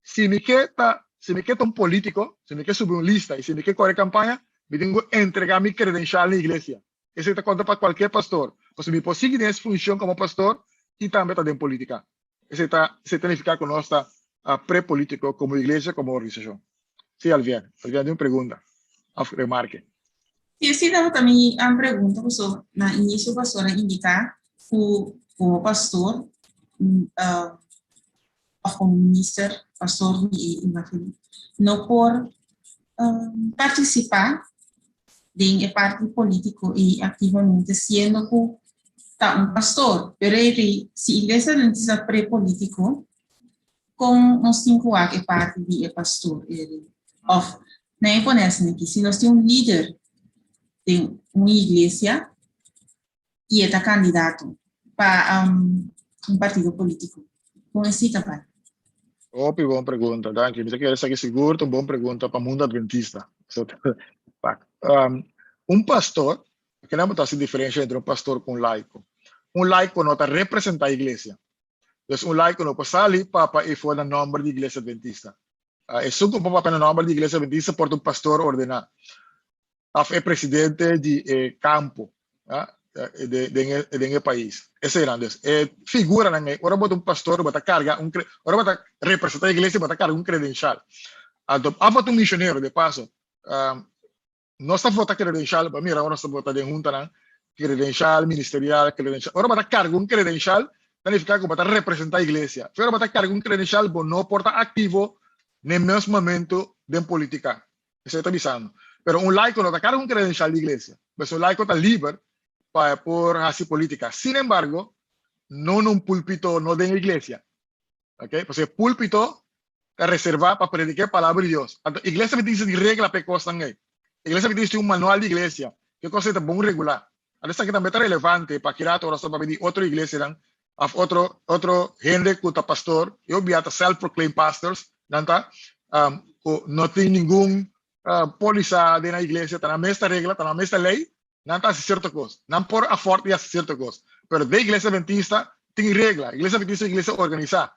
Si mi ke ta si mi ke ta un polítiko, si mi ke subi un lista i si mi ke kore kampaña, mi tin ku entregá mi kredenshal na iglesia. Esei ta konta pa kualkier pastor, pasobra mi por sigui den es funshon komo pastor i tambe ta den politika. Esei ta esei ta nifiká ku nos ta pre-politiko komo iglesia, komo organisashon. Sí, Alvian. Alvian tin un pregunta òf remarke. Sí, esei tabata mi pregunta, pasobra na inisio pastor a indiká ku komo pastor òf komo minister, pastor mi imagino, no por partisipá den e parti polítiko ei aktivamente siendo ku ta un pastor. Pero ei si Iglesia Adventista pre-polítiko, kon nos tin ku wak e parti di e pastor ei? Òf, nan e pone asina aki, si nos tin un lider den un iglesia i e ta kandidato pa un partido polítiko, kon esei ta bai? Hopi bon pregunta, danki. Mi ta kere esaki sigur ta un bon pregunta pa mundo adventista. Un pastor, kinan bo ta hasi diferencia entre un pastor ku un laiko? Un laiko no ta representa iglesia. Dus un laiko no por sali papa i for na nomber di iglesia adventista. Esun ku por papia na nomber di iglesia adventista por ta un pastor ordena. Of e presidente di e campo den e den e pais. Eseinan dus e figuranan ei ora bo ta un pastor bo ta carga un ora bo ta representa iglesia bo ta carga un credencial. Anto of bo ta un misionero de paso nos ta vota credencial bo a mira ora nos ta vota den huntanan credencial ministerial credencial ora bo ta carga un credencial ta nifica cu bo ta representa iglesia. Ora bo ta carga un credencial bo no por ta activo n'e mes momento den politica. Esei ta bisando. Pero un laico no ta carga un credencial di iglesia. Pues un laico ta liber pa e por haci politica. Sin embargo, no na un pulpito, no den iglesia. Ok? Pasobra e pulpito ta ta reservá pa prediká e palabra di Dios. Anto iglesia mester tin regla pa e kosnan ei. Iglesia mester tin un manual di iglesia ku e kos ei ta bon regulá. Anto esaki tambe ta relevante pa kira ora nos ta papia di otro iglesianan òf otro otro hende ku ta pastor, i hopi bia ta self-proclaimed pastors, nan ta ku no tin ningun polisa den nan iglesia, ta nan mes ta regla, ta nan mes ta lei, nan ta hasi sierto kos. Nan por afford di hasi sierto kos. Pero den iglesia adventista tin regla. Iglesia adventista ta iglesia organisá.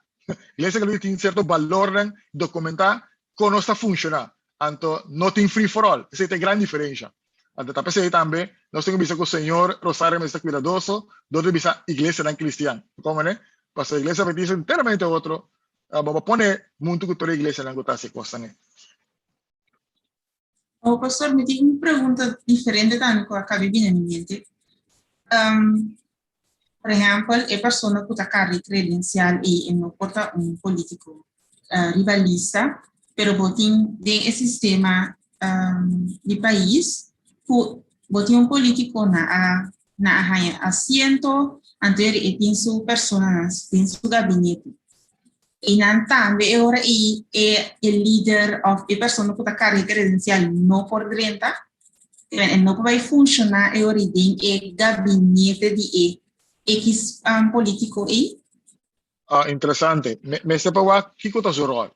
Iglesia adventista tin sierto balornan dokumentá kon nos ta funshoná. Anto no tin free for all. Esei ta e gran diferensha. Anto ta p'esei tambe nos tin ku bisa ku Señor Rosario mester ta kuidadoso dor di bisa iglesianan kristian. Komo ne? Pasobra iglesia adventista enteramente otro. Bo por pone muntu ku tur e iglesianan ku ta hasi e kosnan ei. Oh, pastor, mi tin un pregunta diferente tambe ku a kabe bini na mi mente. Um, por ehèmpel, e persona ku ta karga e kredensial ei e no por ta un polítiko uh, riba lista, pero bo tin den e sistema um, di pais ku bo tin un polítiko na a na a haña asiento, anto e tin su personanan den su gabinete. I nan tambe e ora ei e e lider òf e persona ku ta karga e kredensial no por drenta, e no por bai funshoná e ora ei den e gabinete di e ekis polítiko ei. Ah, interesante. Mester pa wak kiko ta su ròl.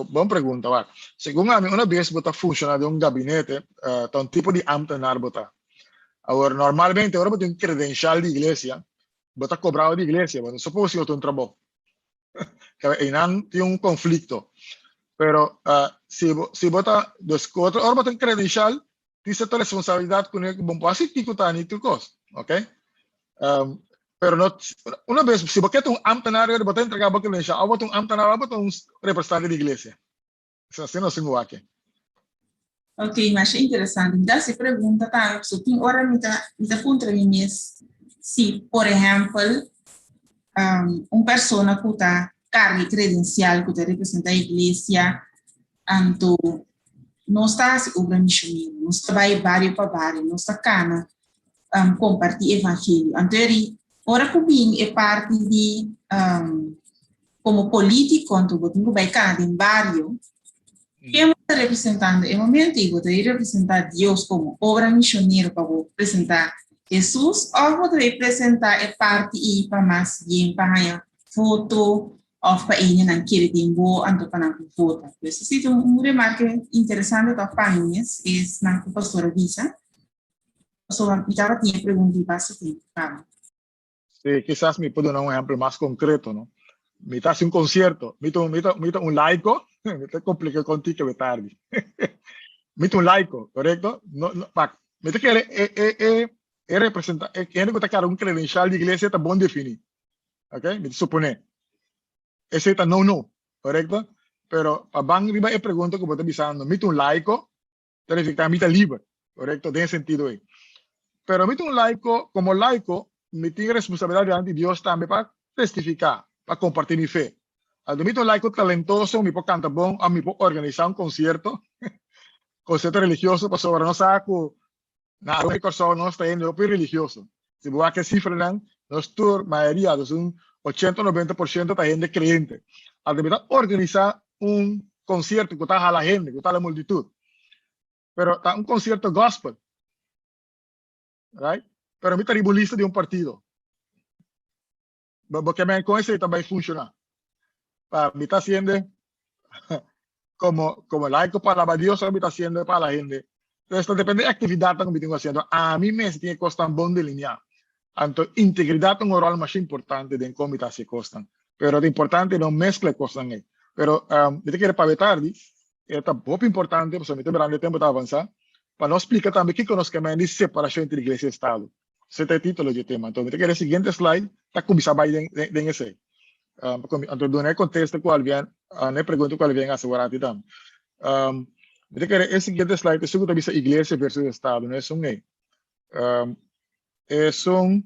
Bon pregunta, wak. Segun ami, una bes bo ta funshoná den un gabinete, ta un tipo di ámtenar bo ta. Awor, normalmente ora bo tin un kredenshal di iglesia, bo ta kobrá di iglesia, bo no supos si bo ta un trabou. Einan tin un konflikto. Pero si bo si bo ta dus ku otro ora bo tin kredenshal tin sierto responsabilidat kuné ku bo no por hasi kiko ta ni tur kos, oke. Pero no una bes si bo ke ta un ámtenar bo ta entregá bo kredenshal òf bo ta un ámtenar òf bo ta un representante di iglesia. Asina nos tin ku wak. Ok, masha interesante. Mi ta hasi pregunta tambe, pasobra tin ora mi ta mi ta puntra mi mes si, por ehèmpel, un persona ku ta karga e kredensial ku ta representá iglesia, anto nos ta hasi obra mishonero, nos ta bai bario pa bario, nos ta kana kompartí evangelio. Anto eri ora ku bin e parti di komo polítiko anto bo tin ku bai kana den bario, ken bo ta representando e momento ei? Bo ta bai representá Dios komo obra mishonero pa bo presentá Hesus òf bo ta bai presentá e parti ei pa mas bien pa haña voto òf pa hendenan kere den bo anto pa nan por vota? Pues esei ta un remarke interesante tòg pa mi mes, esnan ku pastor a bisa. Pasobra mi tabatin e pregunta ei basta tempu kaba. Sí, kisas mi por duna un ehempel mas konkreto, no? Mi ta hasi un konsierto, mi ta mi ta mi ta un laiko, mi ta komplika kontigo awe tardi. Mi ta un laiko, korekto? No, no, pak, mi ta kere e e e e representa e hende ku ta karga un kredenshal di iglesia ta bon definí, oke? Mi ta suponé. Esei ta no no, korekto? Pero pa ban riba e pregunta ku bo ta bisando, mi ta un laiko, Ta nifiká mi ta liber, korekto? Den e sentido ei. Pero mi ta un laiko, komo laiko mi tin responsabilidat dilanti di Dios tambe pa testifiká, pa kompartí mi fe. Anto mi ta un laiko talentoso, mi por kanta bon òf mi por organisá un konsierto, konsierto religioso, pasobra nos sa ku na Aruba i Kòrsou nos ta hende hopi religioso. Si bo wak e sifranan, nos tur, mayoria, dus un ochenta o 90% ta hende kreyente. Anto mi ta organisá un konsierto ku ta hala hende, ku ta hala multitut. Pero ta un konsierto gospel. Right? Pero mi ta riba un lista di un partido. Bo ke men kon esei ta bai funshoná? Pa mi ta hasiendo komo komo laico pa alaba Dios o mi ta hasiendo pa la hende? Entonces ta depende e aktividatnan ku mi tin ku hasiendo. Ami mes tin e kosnan bon delineá. Anto integridat ta un ròl masha importante den kon mi ta hasi e kosnan. Pero ta importante no meskla e kosnan ei. Pero mi ta kere pabia tardi, e ta hopi importante pasobra mi ta mirando e tempu ta avansá, pa nos splika tambe kiko nos ke men di separashon entre iglesia i estado. Esei ta e título dje tema. Anto mi ta kere e siguiente slide ta kuminsá bai den den esei. Anto duna e kontesta ku Alvien, na e pregunta ku Alvien hasi warati tambe. Mi ta kere e siguiente slide esun ku ta bisa iglesia versus estado, no esun ei. Esun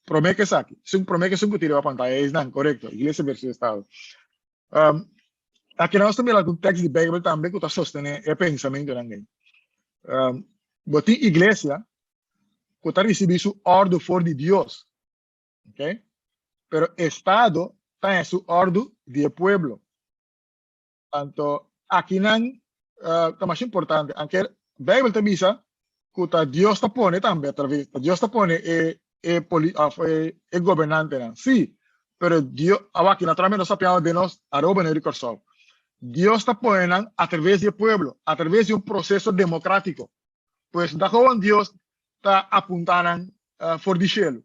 promé ku esaki, esun promé ku esun ku tira riba pantaya, esnan, korekto, iglesia versus estado. Aki nos ta mira algun tekst di Beibel tambe ku ta sostené e pensamentunan ei. Bo tin iglesia ku ta risibí su òrdu for di Dios, ok? Pero estado ta haña su òrdu di e pueblo. Anto akinan ta mas importante, anke Bijbel ta bisa ku ta Dios ta pone tambe atraves, ta Dios ta pone e e poli of e e gobernantenan. Sí, pero Dios, awaki naturalmente nos ta papiando den nos Aruba, Boneiru i Kòrsou. Dios ta pone nan atraves di e pueblo, atraves di un proseso demokratiko. Pues no ta gewoon Dios ta apuntá nan for di shelu.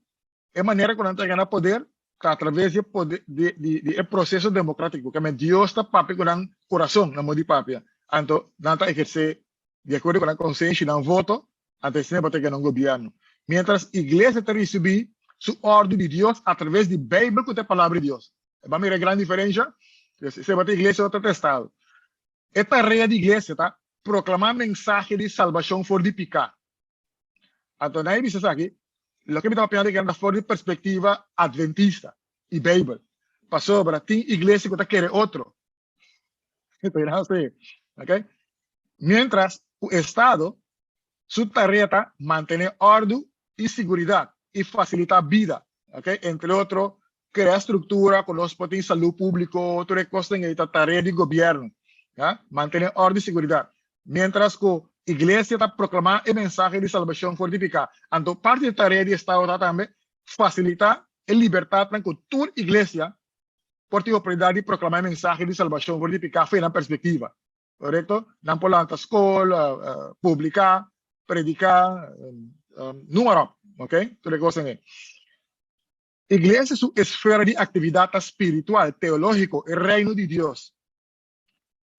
E manera ku nan ta gana poder ta atraves di e poder di di di e proseso demokratiko. Keme Dios ta papia ku nan kurason, nan modo di papia. Anto nan ta ehersé di akuerdo ku nan konsenshi, nan voto, anto esei bo ta gana un gobièrnu. Miéntras iglesia ta risibí su òrdu di Dios atraves di Beibel ku ta e Palabra di Dios. Bo a mira e gran diferensha? Esei bo ta iglesia o ta ta estado. E tarea di iglesia ta proklamá mensahe di salbashon for di piká. Anto nan e bisa esaki, loke mi ta papia di ta for di perspektiva adventista i Beibel. Pasobra tin iglesia ku ta kere otro. Ok? Mientras ku estado su tarea ta mantené òrdu i siguridat i fasilitá bida. Ok? Entre otro, krea struktura ku nos por tin salú públiko, tur e kosnan ei ta tarea di gobièrnu. Ya? Mantené òrdu i siguridat. Mientras ku iglesia ta proklamá e mensahe di salbashon for di piká. Anto parti di tarea di estado ta tambe fasilitá e libertatnan ku tur iglesia por tin oportunidat di proklamá e mensahe di salbashon for di piká fe nan perspektiva. Korekto? Nan por lanta skol, publiká, prediká, numa ròp. Ok? Tur e kosnan ei. Iglesia su esfera di aktividat ta spiritual, teológiko, e Reino di Dios.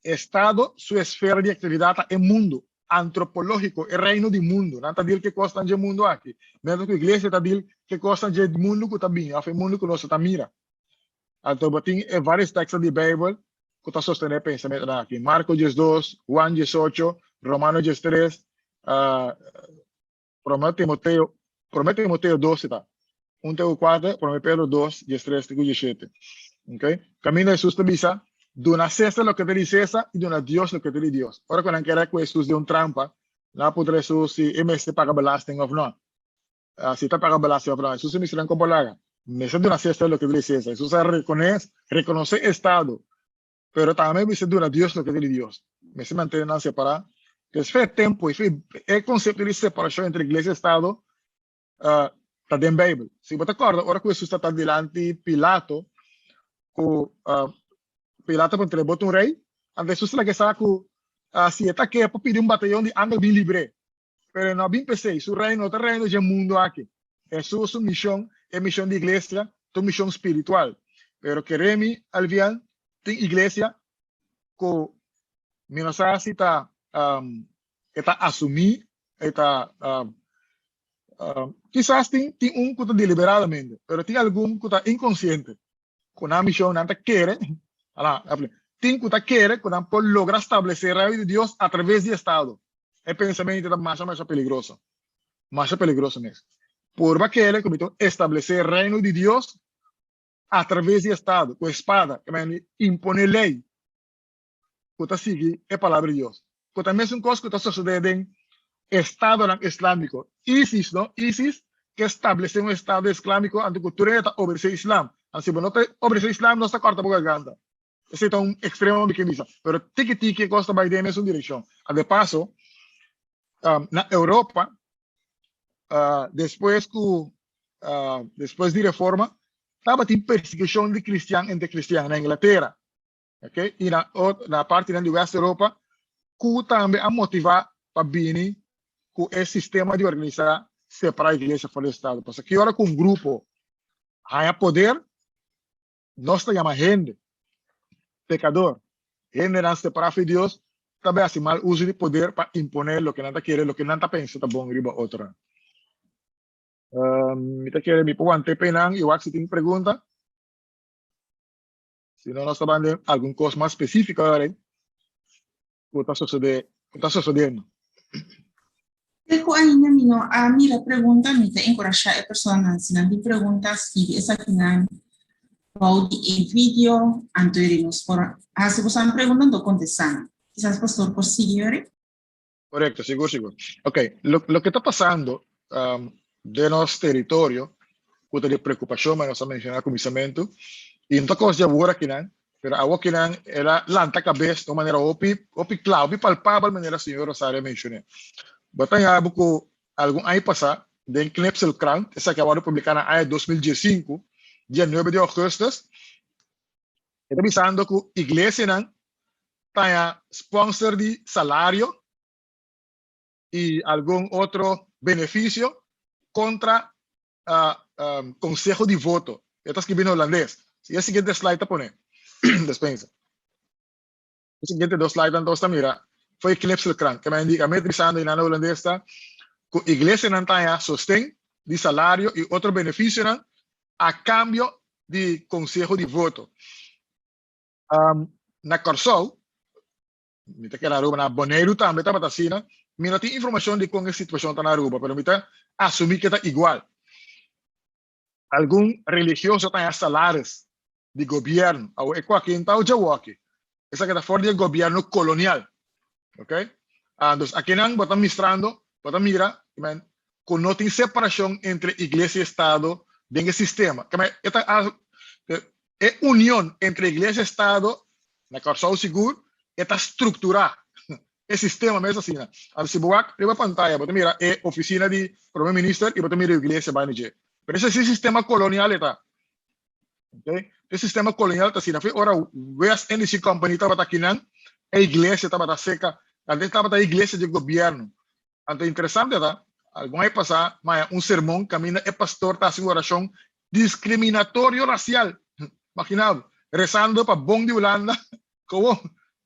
Estado su esfera di aktividat ta e mundu, antropológiko, e reino di mundu. Nan ta dil ku e kosnan dje mundu aki, miéntras ku iglesia ta dil ku e kosnan dje mundu ku ta bini òf e mundu ku nos ta mira. Anto bo tin e vários teksto di Beibel ku ta sostené e pensamentunan aki, Marko 12, Huan 18, Romano 13, Promé Timoteo, Promé Timoteo 2 ta. Un te ku kuater, Promé Pedro 2, 13 te ku 17. Okay? Kaminda Hesus ta bisa, duna César loke ta di César i duna Dios loke ta di Dios. Ora ku nan kere ku Hesus den un trampa, nan a puntra Hesus si e mester paga belasting òf no. Uh, si ta paga belasting òf no. Hesus a mester nan kon por laga. Mester duna César loke ta di César. Hesus a rekones, rekonosé Estado. Pero tambe mester duna Dios loke ta di Dios. Mester mantene nan separá. Pues fe tempu i fe e konsepto di separashon entre iglesia i estado uh, ta den Beibel. Si bo ta kòrda ora ku Hesus ta dilanti Pilato, ku uh, Pilato puntra bo ta un rei, anto Hesus ta laga sa ku uh, si e ta ke por pidi un batayon di angel bin libr'é. Pero e no a bin p'esei. Su reino no ta reino dje mundu aki. Hesus su mishon, e mishon di iglesia, ta un mishon spiritual. Pero kere mi, Alvian, tin iglesia ku mi no sa si ta um, e ta asumí, e ta um, um, kisas tin tin un ku ta deliberadamente, pero tin algun ku ta inkonsiente. Ku nan mishon nan ta kere, ala, tin ku ta kere ku nan por logra stablesé Reino di Dios a traves di Estado. E pensamentu ta masha masha peligroso. Masha peligroso mes. Purba kere ku mi ta establesé Reino di Dios a traves di Estado, ku espada, ke men imponé lei ku ta sigui e Palabra di Dios. Ku ta mesun kos ku ta sosodé den estadonan islámiko. ISIS, no? ISIS ke stablesé un estado islámiko anto ku tur hende ta obedesé islam. Anto si bo no ta obedesé islam nos ta kòrta bo garganta. Esei ta un ekstremo mi ke bisa. Pero tiki tiki e kos ta bai den e mesun direkshon. A de paso, na Europa, despues ku despues di reforma tabatin persekushon di kristian entre kristian na Inglatera. Okay? I na, na partinan di West Europa ku tambe a motivá pa bini ku e sistema di organisá separá iglesia for di estado. Pasobra ki ora ku un grupo haña poder, nos ta yama hende pekador, hendenan separá for di Dios, ta bai hasi mal uso di poder pa imponé loke nan ta kere, loke nan ta pensa ta bon riba otronan. Mi ta kere mi por want'é p'e nan i wak si tin pregunta. Si no, nos ta ban den algun kos mas spesífiko ahora ku ta sosodé, ku ta sosodiendo. Te ku ainda mi no a mira pregunta, mi ta enkurashá e personanan si nan tin pregunta skibi esakinan bou di e video, anto eri nos por hasi boso pregunta anto kontestá nan. Kisas pastor por sigui ori? Korekto, sigur sigur. Ok, lo loke ta pasando um, den nos teritorio, ku ta di preokupashon, manera nos a menshoná na kuminsamentu, i no ta kos di awor akinan. Pero awokinan el a lanta kabes di un manera hopi, hopi kla, hopi palpabel manera señor Rosario a menshoné. Bo ta haña bo ku algun aña pasá den Knipselkrant, esaki a wòrdu publiká na aña 2015, dia 9 di ougùstùs, e ta bisando ku iglesianan ta haña spònser di salario i algun otro benefisio kontra conseho di voto. E ta skibi na holandes. Si e siguiente slide ta pone. Despensa. E siguiente dos slide anto ta mira foi knipselkrant. Ke men indica met bisando na holandes ta ku iglesianan ta haña sosten di salario i otro beneficionan a cambio di conseho di voto. Na Kòrsou, mi ta kere Aruba, na Boneiru tambe tabata asina. Mi no tin informashon di kon e situashon ta na Aruba, pero mi ta asumí ke ta igual. Algun religioso ta haña salaris di gobièrnu. Awor e kuakin ta djawoki. Esaki ta for di e gobièrnu kolonial. Ok? Dus akinan bo ta mistrando, bo ta mira ku no tin separashon entre iglesia i estado den e sistema. E ta E union entre iglesia i estado na Kòrsou sigur e ta strukturá e sistema mes asina. Anto si bo wak riba pantaya bo ta mira e ofisina di prome minister i bo ta mira e iglesia bai na dje. Pero esei sistema kolonial e ta. Okay? E sistema kolonial ta asina. Fi ora West Indische Company tabata akinan e iglesia tabata seka. Antes tabata e iglesia di gobièrnu. Anto interesante ta, algun aña pasá maya un sermon kaminda e pastor ta hasi un orashon diskriminatorio rasial. Magina bo, resando pa bon di Hulanda komo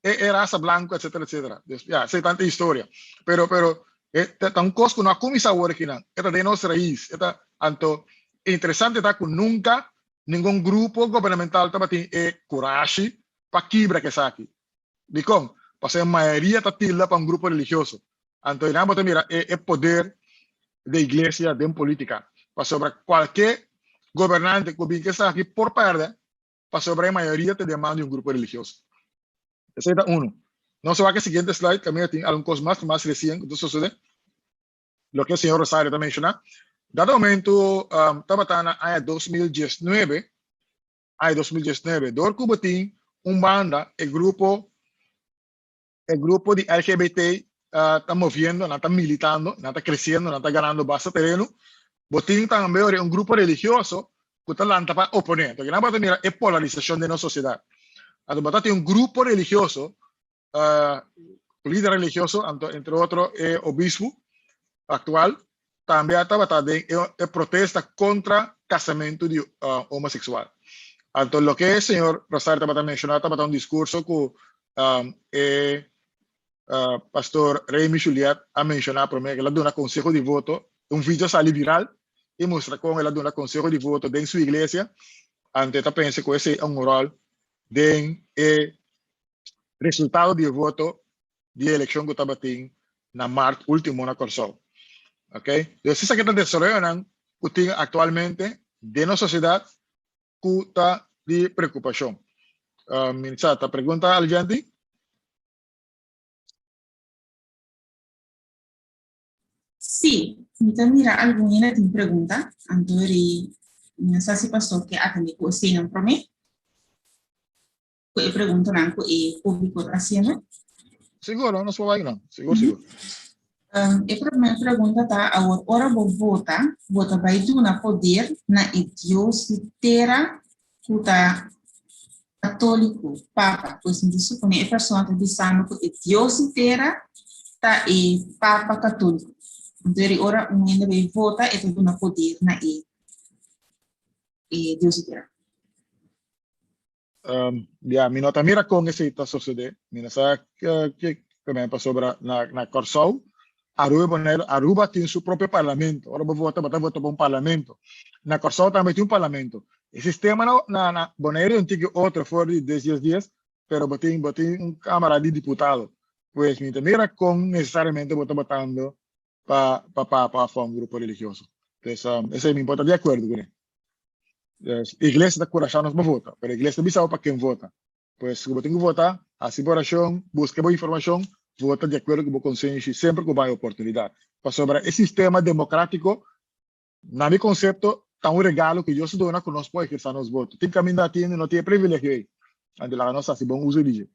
e e rasa blanku etsetera etsetera. Dus ya, esei tanta historia. Pero pero e ta un kos ku no a kuminsá awor akinan, e ta den nos rais. E ta anto interesante ta ku nunka ningun grupo gubernamental tabatin e kurashi pa kibra ku esaki. Dikon? Pasobra e mayoria ta tilda pa un grupo religioso. Anto einan bo ta mira e e poder di iglesia den politica. Pasobra kualke gobernante ku bin ku esaki por pèrdè pasobra e mayoria ta den man di un grupo religioso. Esei ta unu. Nos a wak e siguiente slide kaminda tin algun kos mas mas resien ku ta sosodé. Loke señor Rosario ta menshoná. Dado momento tabata na aña 2019 aña 2019 dor ku bo tin un banda e grupo e grupo di LGBT ta moviendo, nan ta militando, nan ta creciendo, nan ta ganando basta tereno. Bo tin tambe ora un grupo religioso ku ta lanta pa opone. Entonces nan bo ta mira e polarisacion den nos sociedad. Anto bo ta tin un grupo religioso, lider religioso, anto entre otro e obispo actual, tambe a tabata den e protesta contra casamento di homosexual. Anto loke e señor Rosario tabata menciona tabata un discurso cu e pastor Remy Juliet a menciona prome, el a duna conseho di voto, un video a sali viral y mustra con el a duna conseho di voto den su iglesia, anto e ta pensa cu esey a un rol den e resultado di e voto di e elekshon ku tabatin na mart último na Kòrsou. Ok, dus esaki ta desaroyonan ku tin aktualmente den nos sosiedat ku ta di preokupashon. Mi sa ta pregunta Algenti? Sí, mi ta mira algun hende tin pregunta, anto ri mi no sa si pastor ke atende ku eseinan promé. Ku e preguntanan ku e públiko ta hasiendo. Sigur, nos por bai nan. Sigur, sigur. E promé pregunta ta, awor ora bo vota, bo ta bai duna poder na e dios di tera ku ta katóliko, papa. Pues mi ta suponé e persona ta bisando ku e dios di tera ta e papa katóliko. Anto eri ora un hende bai vota, e ta duna poder na e e dios di tera. Ya, mi no ta mira kon esei ta sosodé. Mi no sa ke men pasobra na na Kòrsou, Aruba i Boneiru, Aruba tin su propio parlamento. Ora bo vota, bo ta vota pa un parlamento. Na Kòrsou tambe tin un parlamento. E sistema na na na Boneiru un tiki otro for di dies dies dies, pero bo tin bo tin un Kámara di Diputado. Pues mi ta mira kon nesesariamente bo ta votando pa pa papa of pa un grupo religioso. Pues esei mi por ta di akuerdo kuné. Dus iglesia ta kurashá nos pa vota, pero iglesia ta bisa bo pa ken vota. Pues ku bo tin ku vota, hasi bo orashon, buska bo informashon, vota di akuerdo ku bo konsenshi semper ku bo hay oportunidat. Pasobra e sistema demokratiko, na mi konsepto, ta un regalo ku Dios a duna ku nos por ehersá nos voto. Tin kaminda tin hende no tin e privilegio ei. Anto laga nos hasi bon uso di dje.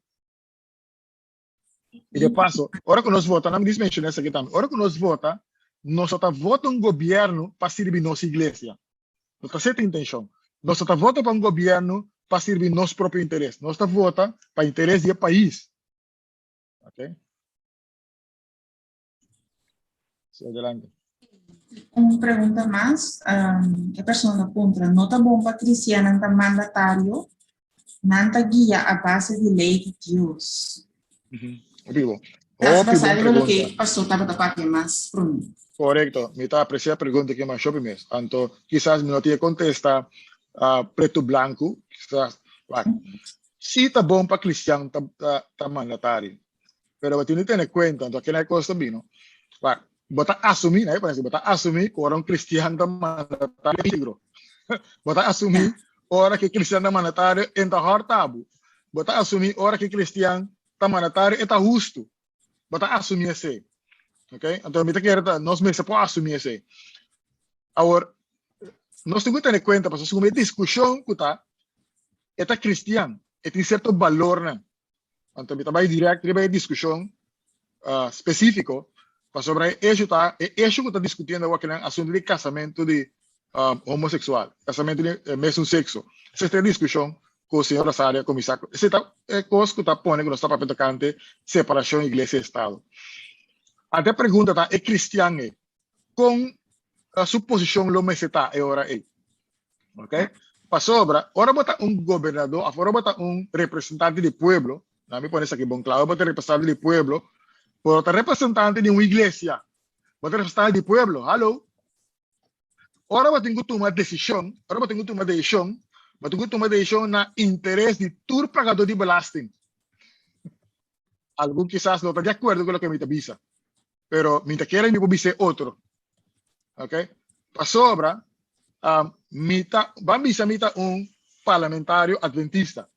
I de paso, ora ku nos vota, nan mi dis menshoná esaki tambe, ora ku nos vota, nos no ta vota un gobièrnu pa sirbi nos iglesia. No ta esei ta intenshon. Nos no ta vota pa un gobièrnu pa sirbi nos propio interes. Nos ta vota pa interes di e pais. Ok? Sí, adelante. Un pregunta mas. Um, e persona puntra, no ta bon pa cristianan ta mandatario? Nan ta guia a base di ley di Dios. Hopi bon. Tas Hopi bon basado riba loke pregunta. pastor tabata papia mas promé. Correcto. Mi ta aprecia pregunta ki mas hopi mes. Anto, kisas mi no tin e contesta ah, preto blanco. Kisas, wak. Si ta bon pa cristian ta, ta, ta mandatario. Pero bo tin di tene cuenta, anto akina e cos ta bino. Wak, bo ta asumi, na e parece, bo ta asumi cu ora un cristian ta mandatario peligro. Bo ta asumi ora cu cristian ta mandatario en ta horta bo. Bo ta asumi ora cu cristian ta mandatario e ta husto. Bo ta asumi esey. Ok? Anto mi ta kere ta nos mester por asumi esey. Awor, nos tin cu tene cuenta, pasobra segun e discusion cu ta, e ta cristian, e tin cierto balornan. Anto mi ta bai direct riba e discusion uh, specifico, pasobra e issue ta, e issue ku ta discutiendo awor kinan asunto di casamento di um, homosexual, casamento di eh, mesun sexo. Esa ta e discusion ku señor Rosario a cuminsa. Esa ta e cos ku ta pone ku nos ta papia tocante separacion iglesia y estado. Anto e pregunta ta, e cristian e, con uh, su posicion lo mester ta e ora ei? Ok? Pasobra, ora bo ta un gobernador, of ora bo ta un representante di pueblo, na mi pone esaki bon claro, ora bo ta representante di pueblo, bo ta representante di un iglesia, bo ta representante di pueblo, hallo. Ora bo tin ku tuma decision, ora bo tin ku tuma decision, bo tin ku tuma decision na interes di tur pagador di belasting. Algun kisas no ta di acuerdo ku loke mi ta bisa, pero mi ta kere mi por bisa e otro. Ok? Pasobra, um, mi ta, ban bisa mi ta un parlamentario adventista.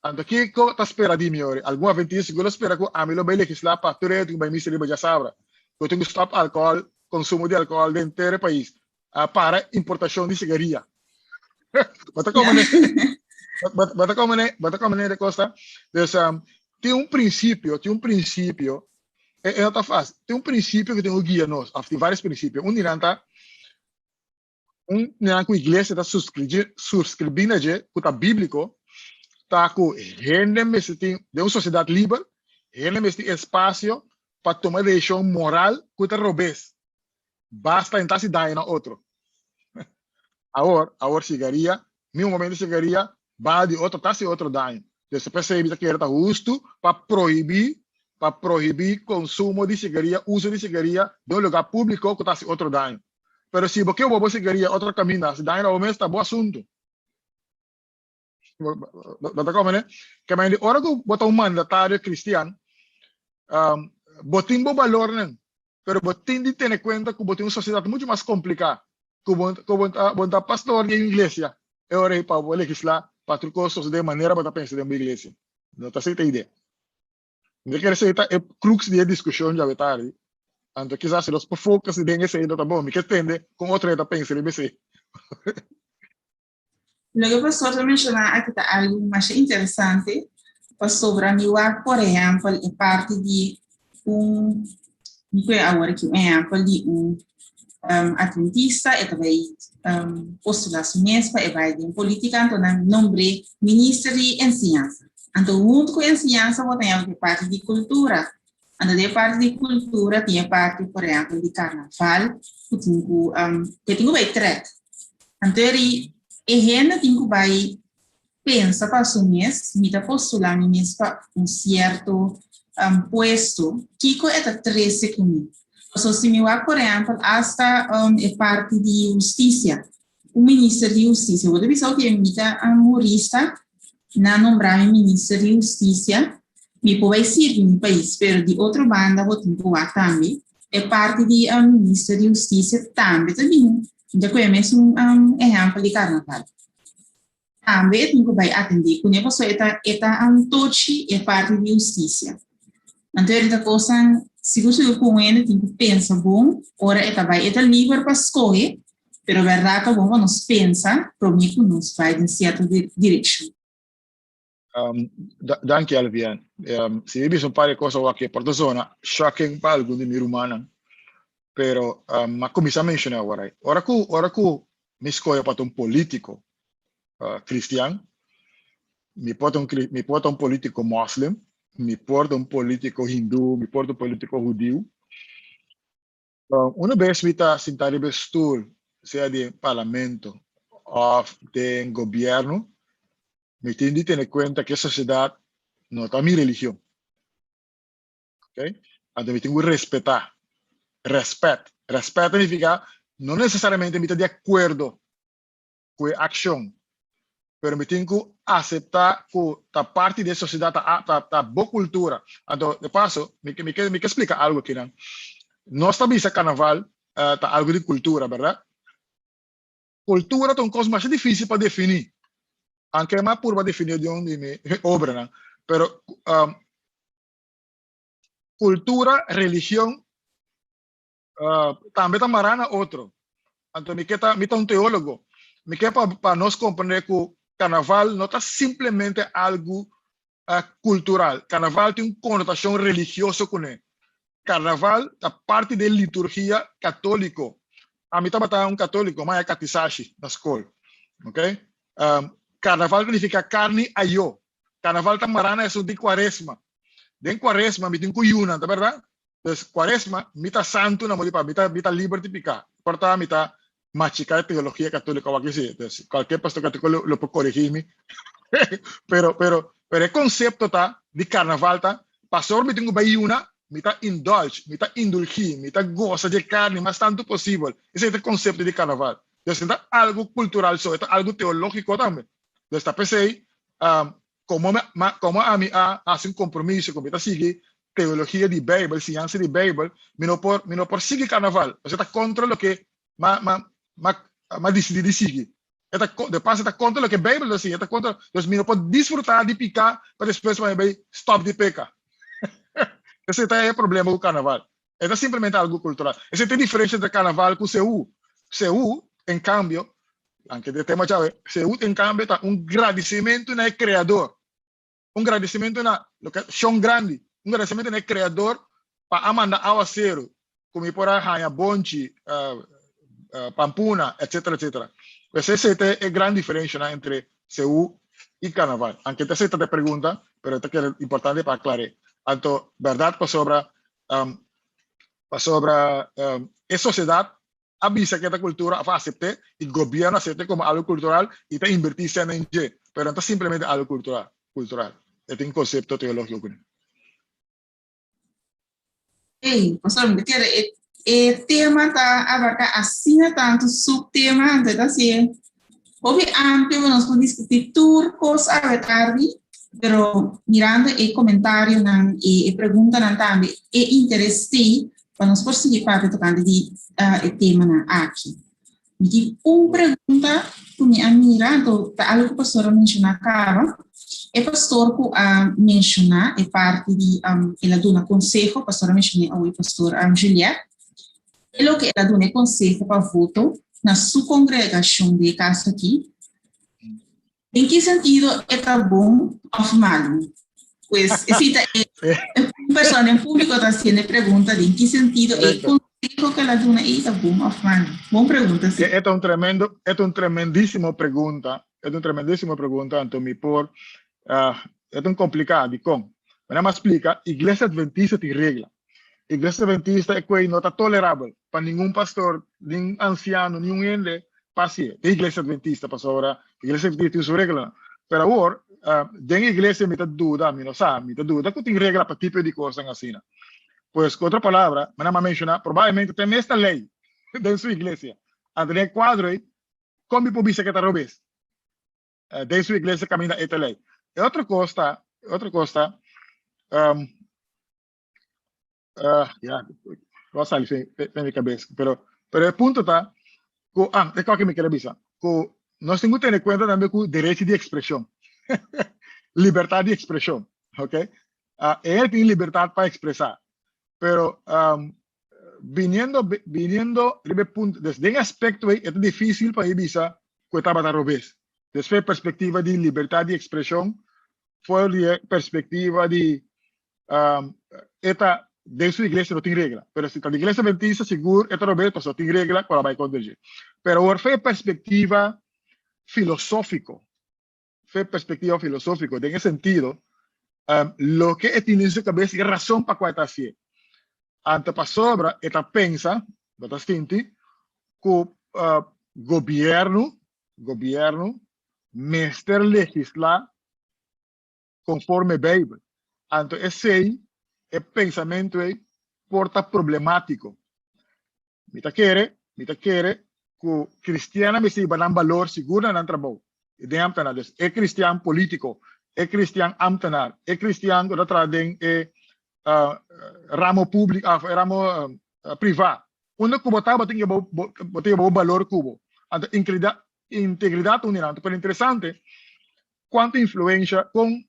Anto kiko ta spera di mi ori? Algun adventista sigur lo spera ku ami lo bai legisla pa tur hende ku bai misa riba djasabra. Ku tin ku stop alcohol, konsumo di alcohol den henter e pais. Uh, para importashon di sigaria. Bo ta komene? Bo ta komene? Bo ta komene de kosta? Dus, um, tin un prinsipio, tin un prinsipio E, e no ta fácil. Tin un principio cu tin cu guia nos, of tin varios principio. Un di nan ta, un di nan cu iglesia ta suscribi, suscribi na dje, cu ta bíblico, ta cu hende mester tin, den un sociedad liber, hende mester tin espacio pa tuma decision moral cu ta robes. Basta en ta haci daño na otro. Awor, awor sigaria, mi un momento sigaria, bal di otro ta haci otro daño. Entonces p'esei mi ta kere ta hustu pa prohibi, pa prohibi consumo di sigaria, uso di sigaria den un lugar publico cu ta haci otro daño. Pero si bo ke bo bo sigaria otro caminda haci daño na bo mes ta bo asunto. Bo ta comprende? Ke men di ora ku bo ta un mandatario cristian, um, bo tin bo balornan, pero bo tin di tene cuenta ku bo tin un sociedad mucho mas complica ku bo ku bo ta bo ta pastor di un iglesia e ora ei pa bo legisla pa tur cos sosode manera bo ta pensa den bo iglesia. No ta así ta idea. Mi ta kere esei ta e crux di e discusion djawe tardi. Anto kisas si nos por focus den esei no ta bon. Mi ke tende kon otro hende ta pensa riba esei. Loke pastor ta menshoná aki ta algu masha interesante, pasobra mi wak por ehèmpel e parti di un, mi koe awor aki un ehèmpel di un adventista, e ta bai postulá su mes pa e bai den polítika, anto nan nombr'é minister di enseñansa. Anto huntu ku enseñansa bo ta haña e parti di kultura. Anto den e parti di kultura tin e parti por ehèmpel di karnaval ku tin ku ku e tin ku bai trèk. Anto eri e hende tin ku bai pensa pa su mes, mi ta postulá mi mes pa un sierto puesto, kiko e ta trese ku mi? Pasobra si mi wak por ehèmpel asta e parti di hustisia, un minister di hustisia, bo ta bisa oke mi ta un hurista, nan nombra mi minister di hustisia, mi por bai sirbi mi pais, pero di otro banda bo tin ku wak tambe e parti di minister di hustisia tambe ta bin, mi ta kohe mesun ehèmpel di karnaval. Tambe e tin ku bai atendé kuné pasobra e ta e ta tochi e parti di hustisia. Anto e ta kosnan sigur sigur ku un hende tin ku pensa bon ora e ta bai. E ta liber pa skohe, pero bèrdat ta bon pa nos pensa promé ku nos bai den sierto direkshon. Danki, Alvian. Si mi bisa un par di kos awor por ta zona shocking pa algun di mi rumannan, pero m'a kuminsá menshoná awor ei. Ora ku mi skohe pa ta un polítiko kristian, mi por ta un polítiko moslim, mi por ta un polítiko hindú, mi por ta un polítiko hudiu. Un bes mi ta sintá riba stul, sea di parlamento òf di gobièrnu, mi tin di tene kuenta ku e sosiedat no ta mi religion. Ok? Anto mi tin ku respetá. Rèspèt. Rèspèt signifiká no nesesariamente mi ta di akuerdo ku e akshon, pero mi tin ku aseptá ku ta parti di e sosiedat, ta bo kultura. Anto, de paso, mi ke splika algu aki nan. Nos ta bisa karnaval ta algu di kultura, bèrdat? Kultura ta un kos mas difísil pa definí. Aunke m'a purba definí den un di mi obranan, pero kultura, religion tambe ta mará na otro. Anto mi ta un teólogo. Mi ke pa nos komprendé ku karnaval no ta simplemente algu kultural. Karnaval tin un konotashon religioso kuné. Karnaval ta parti di liturgia katóliko. Ami tabata un katóliko, m'a katisashi na skol. Ok? Karnaval signifiká karni ayó. Karnaval ta mará na esun di kuaresma. Den kuaresma mi tin ku yuna, ta bèrdat? Pues kuaresma mi ta santu na modi pa mi ta liber di piká. Por ta mi ta machiká e teologia katóliko awor aki sí. Entonces, kualke pastor katóliko lo por korigí mi. Pero e konsepto ta di karnaval ta pasobra mi tin ku bai yuna, mi ta indulge, mi ta indulgí, mi ta gosa di e karni mas tantu posibel. Esei ta e konsepto di karnaval. Entonces, no ta algu kultural so, e ta algu teológiko tambe. Entonces, ta p'esei komo ami a hasi un kompromiso ku mi ta sigui teologia di Beibel, siñansa di Beibel, mi no por sigui karnaval. Pasobra ta kontra loke m'a disidí di sigui. E ta de paso ta kontra loke Beibel ta siña, ta kontra, dus mi no por disfrutá di piká pa despues mi bai stòp di peka. Esei ta e problema ku karnaval. E ta simplemente algu kultural. Esei ta e diferensia entre karnaval ku seú. Seú, en kambio, aunke e tema djawe, seú en kambio ta un gradisimentu na e kreador. Un gradisimentu na loke Shon Grandi, un gradisimentu na e kreador pa a manda awaseru ku mi por a haña bonchi, pampuna, etcetera, etcetera. Pues esei ta e gran diferenshanan entre seú i karnaval. Aunke ta esei ta e pregunta, pero ta keda importante pa aklar'é. Anto, bèrdat pasobra e sosiedat a bisa ku e ta kultura òf a asept'é i gobièrnu a asept'é komo algu kultural i ta invertí sèn den dje, pero no ta simplemente algu kultural, e tin konsepto teológiko kuné. Ei, pastor, mi ta kere e tema ta abarká asina tantu subtema, anto e ta hasié hopi amplio pa nos por diskutí tur kos awe tardi, pero mirando e komentarionan i e preguntanan tambe, e interes t'ei pa nos por sigui papia tokante di e temanan aki. Mi tin un pregunta ku mi a mira, anto ta algu ku pastor a menshoná kaba. E pastor ku a menshoná e parti di el a duna konseho, pastor a menshoné awe, pastor Juliet, e loke el a duna e konseho pa voto na su kongregashon di e kas aki, den ki sentido e ta bon òf malu? Pues esei ta e un persona den públiko ta hasiendo e pregunta den ki sentido e konseho ku el a duna ei ta bon òf malu. Bon pregunta si. E ta un tremendo, e ta un tremendísimo pregunta, e ta un tremendísimo pregunta, anto mi por, e ta un kompliká, dikon? Mi a splika, Iglesia Adventista tin regla. Iglesia Adventista e kuei no ta tolerabel pa ningun pastor, nin ansiano, niun hende pa hasié. Den Iglesia Adventista, pasobra Iglesia Adventista tin su reglanan. Pero awor, den iglesia mi ta duda, mi no sa, mi ta duda ku tin regla pa tipo di kosnan asina. Pues, ku otro palabra, mi a menshoná, probablemente te mes ta lei den su iglesia. Anto den e kuadro ei, kon mi por bisa ku e ta robes? Den su iglesia kaminda e ta lei. E otro kos ta, e otro kos ta, ya, lo a sali fen mi kabes, pero e punto ta ku, e kos mi kere bisa, ku nos tin ku tene kuenta tambe ku derecho di ekspreshon, libertat di ekspreshon, ok? E tin libertat pa ekspresá, pero biniendo riba e punto, des den aspekto ei e ta difísil pa mi bisa ku e tabata robes. Despues perspektiva di libertat di ekspreshon. For di e perspektiva di um, e ta den su iglesia no tin regla, pero si ta di iglesia adventista sigur e ta robes pasobra tin regla ku a bai kontra dje. Pero awor for e perspektiva filosófiko, for e perspektiva filosófiko den e sentido um, loke e tin den su kabes i e rason pa kua e ta hasié. Anto pasobra e ta pensa, bo ta sinti, ku uh, gobierno, gobierno mester legislá konforme Beibel. Anto esei, e pensamentu ei por ta problemátiko. Mi ta kere, mi ta kere ku kristiannan mester hiba nan balor sigur na nan trabou i den ámtenar. Dus e kristian polítiko, e kristian ámtenar, e kristian ku ta traha den e ramo públiko òf e ramo privá. Unda ku bo ta, bo tin ke bo tin bo balor ku bo. Anto integridat ta un di nan. Pero interesante kuantu influensha kon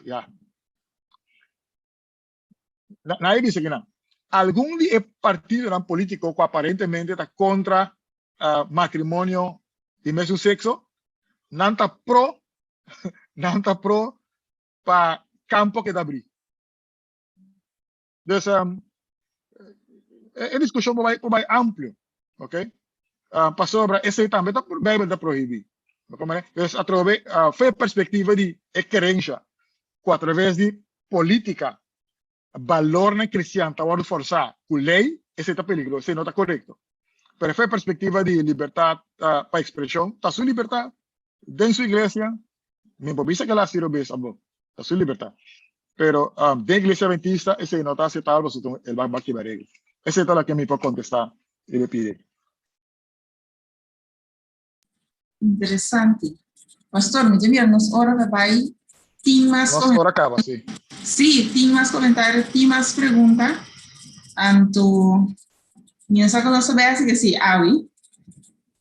ya nan a bisa kinan algun di e partidonan polítiko ku aparentemente ta kontra matrimonio di mesun sekso nan ta pro nan ta pro pa kampo keda abrí. Dus e diskushon por bai por bai amplio, ok? Pasobra esei tambe ta Beibel ta prohibí. Dus atrobe fe perspektiva di e kerensha ku atraves di polítika balornan kristian ta wòrdu forsá ku lei, esei ta peligroso, esei no ta korekto. Pero fe perspektiva di libertat pa ekspreshon, ta su libertat den su iglesia, mi por bisa kila si robes abo, ta su libertat. Pero den iglesia adventista esei no ta aceptabel pasobra el ba kibra regla. Esei ta loke mi por contesta riba e pidi. Interesante. Pastor, mi ta mira nos ora ta bai. Tin mas Nos ora caba, si. Sí, tin mas comentario, tin mas pregunta. Anto, mi no sa con nos ta bai haci que sí, awi.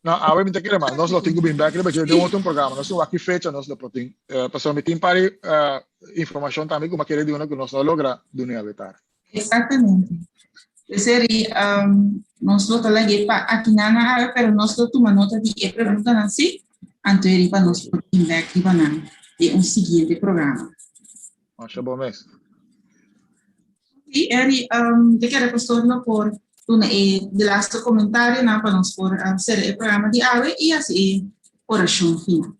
No, awe mi ta kere mas. Nos lo tin ku bin bek riba dje den otro programa. Nos tin wak ki fecha nos lo por tin. Eh, pasobra mi tin par di eh, informashon tambe ku mi a kere duna ku nos no logra duna awe tardi. Exactamente. Eseri, um, nos lo ta lag'é pa akinan awe, pero nos lo tuma nota di e preguntanan sí, anto eri pa nos por bin bek riba nan den un siguiente programa. Masha bon mes. Sí, Eri, um, te kere pastor lo por duna e de laatste comentarionan pa nos por um, sera e programa di awe i hasi e orashon final.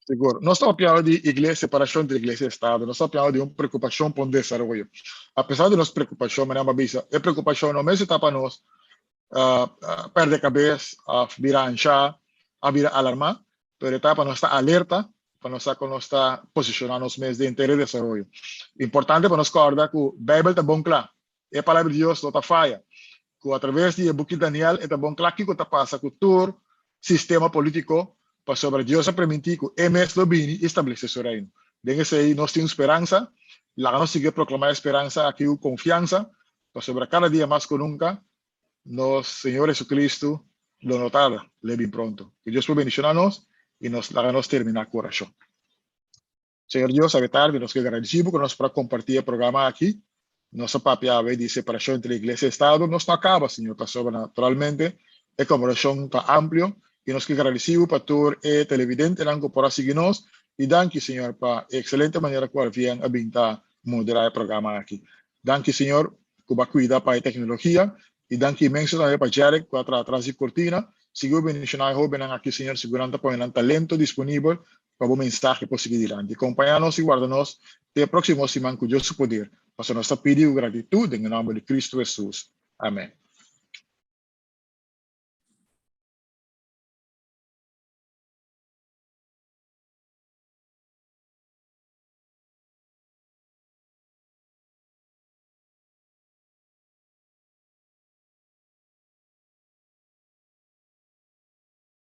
Sigur. Nos ta papiando di iglesia, separashon entre iglesia i estado. Nos ta papiando di un preokupashon pa un desaroyo. Apesar di nos preokupashon, manera bo a bisa, e preokupashon no mester ta pa nos uh, perde kabes òf bira anshá òf bira alarmá, pero e ta pa nos ta alerta, pa nos sa kon nos ta posishoná nos mes den henter e desaroyo. Importante pa nos kòrda ku Beibel ta bon kla. E Palabra di Dios no ta faya. Ku atraves di e buki Daniel e ta bon kla kiko ta pasa ku tur sistema polítiko, pasobra Dios a primintí ku e mes lo bini i stablesé su Reino. Den esei nos tin un speransa. Laga nos sigui proklamá e speransa aki ku konfiansa, pasobra kada dia mas ku nunka nos Señor Jesucristo lo no tarda, lo e bin pronto. Ku Dios por bendishoná nos i nos laga nos terminá ku orashon. Señor Dios, awe tardi nos ke gradisí bo ku nos por a kompartí e programa aki. Nos a papia awe di separashon entre iglesia i estado. Nos no a kaba, Señor, pasobra naturalmente e komberashon ta amplio i nos ke gradisí bo pa tur e televidentenan ku por a sigui nos i danki, Señor, pa e ekselente manera ku Arvien a bin ta moderá e programa aki. Danki Señor ku bo a kuida pa e teknologia i danki inmenso tambe pa Jerick ku a traha tras di kortina. Sigui bo bendishoná e hóbennan aki Señor, sigur nan ta pone nan talento disponibel pa bo mensahe por sigui dilanti. Kompañá nos i warda nos te e próksimo siman ku Dios su poder, pasobra nos ta pidi ku gratitut den e nòmber di Kristu Hesus. Amèn.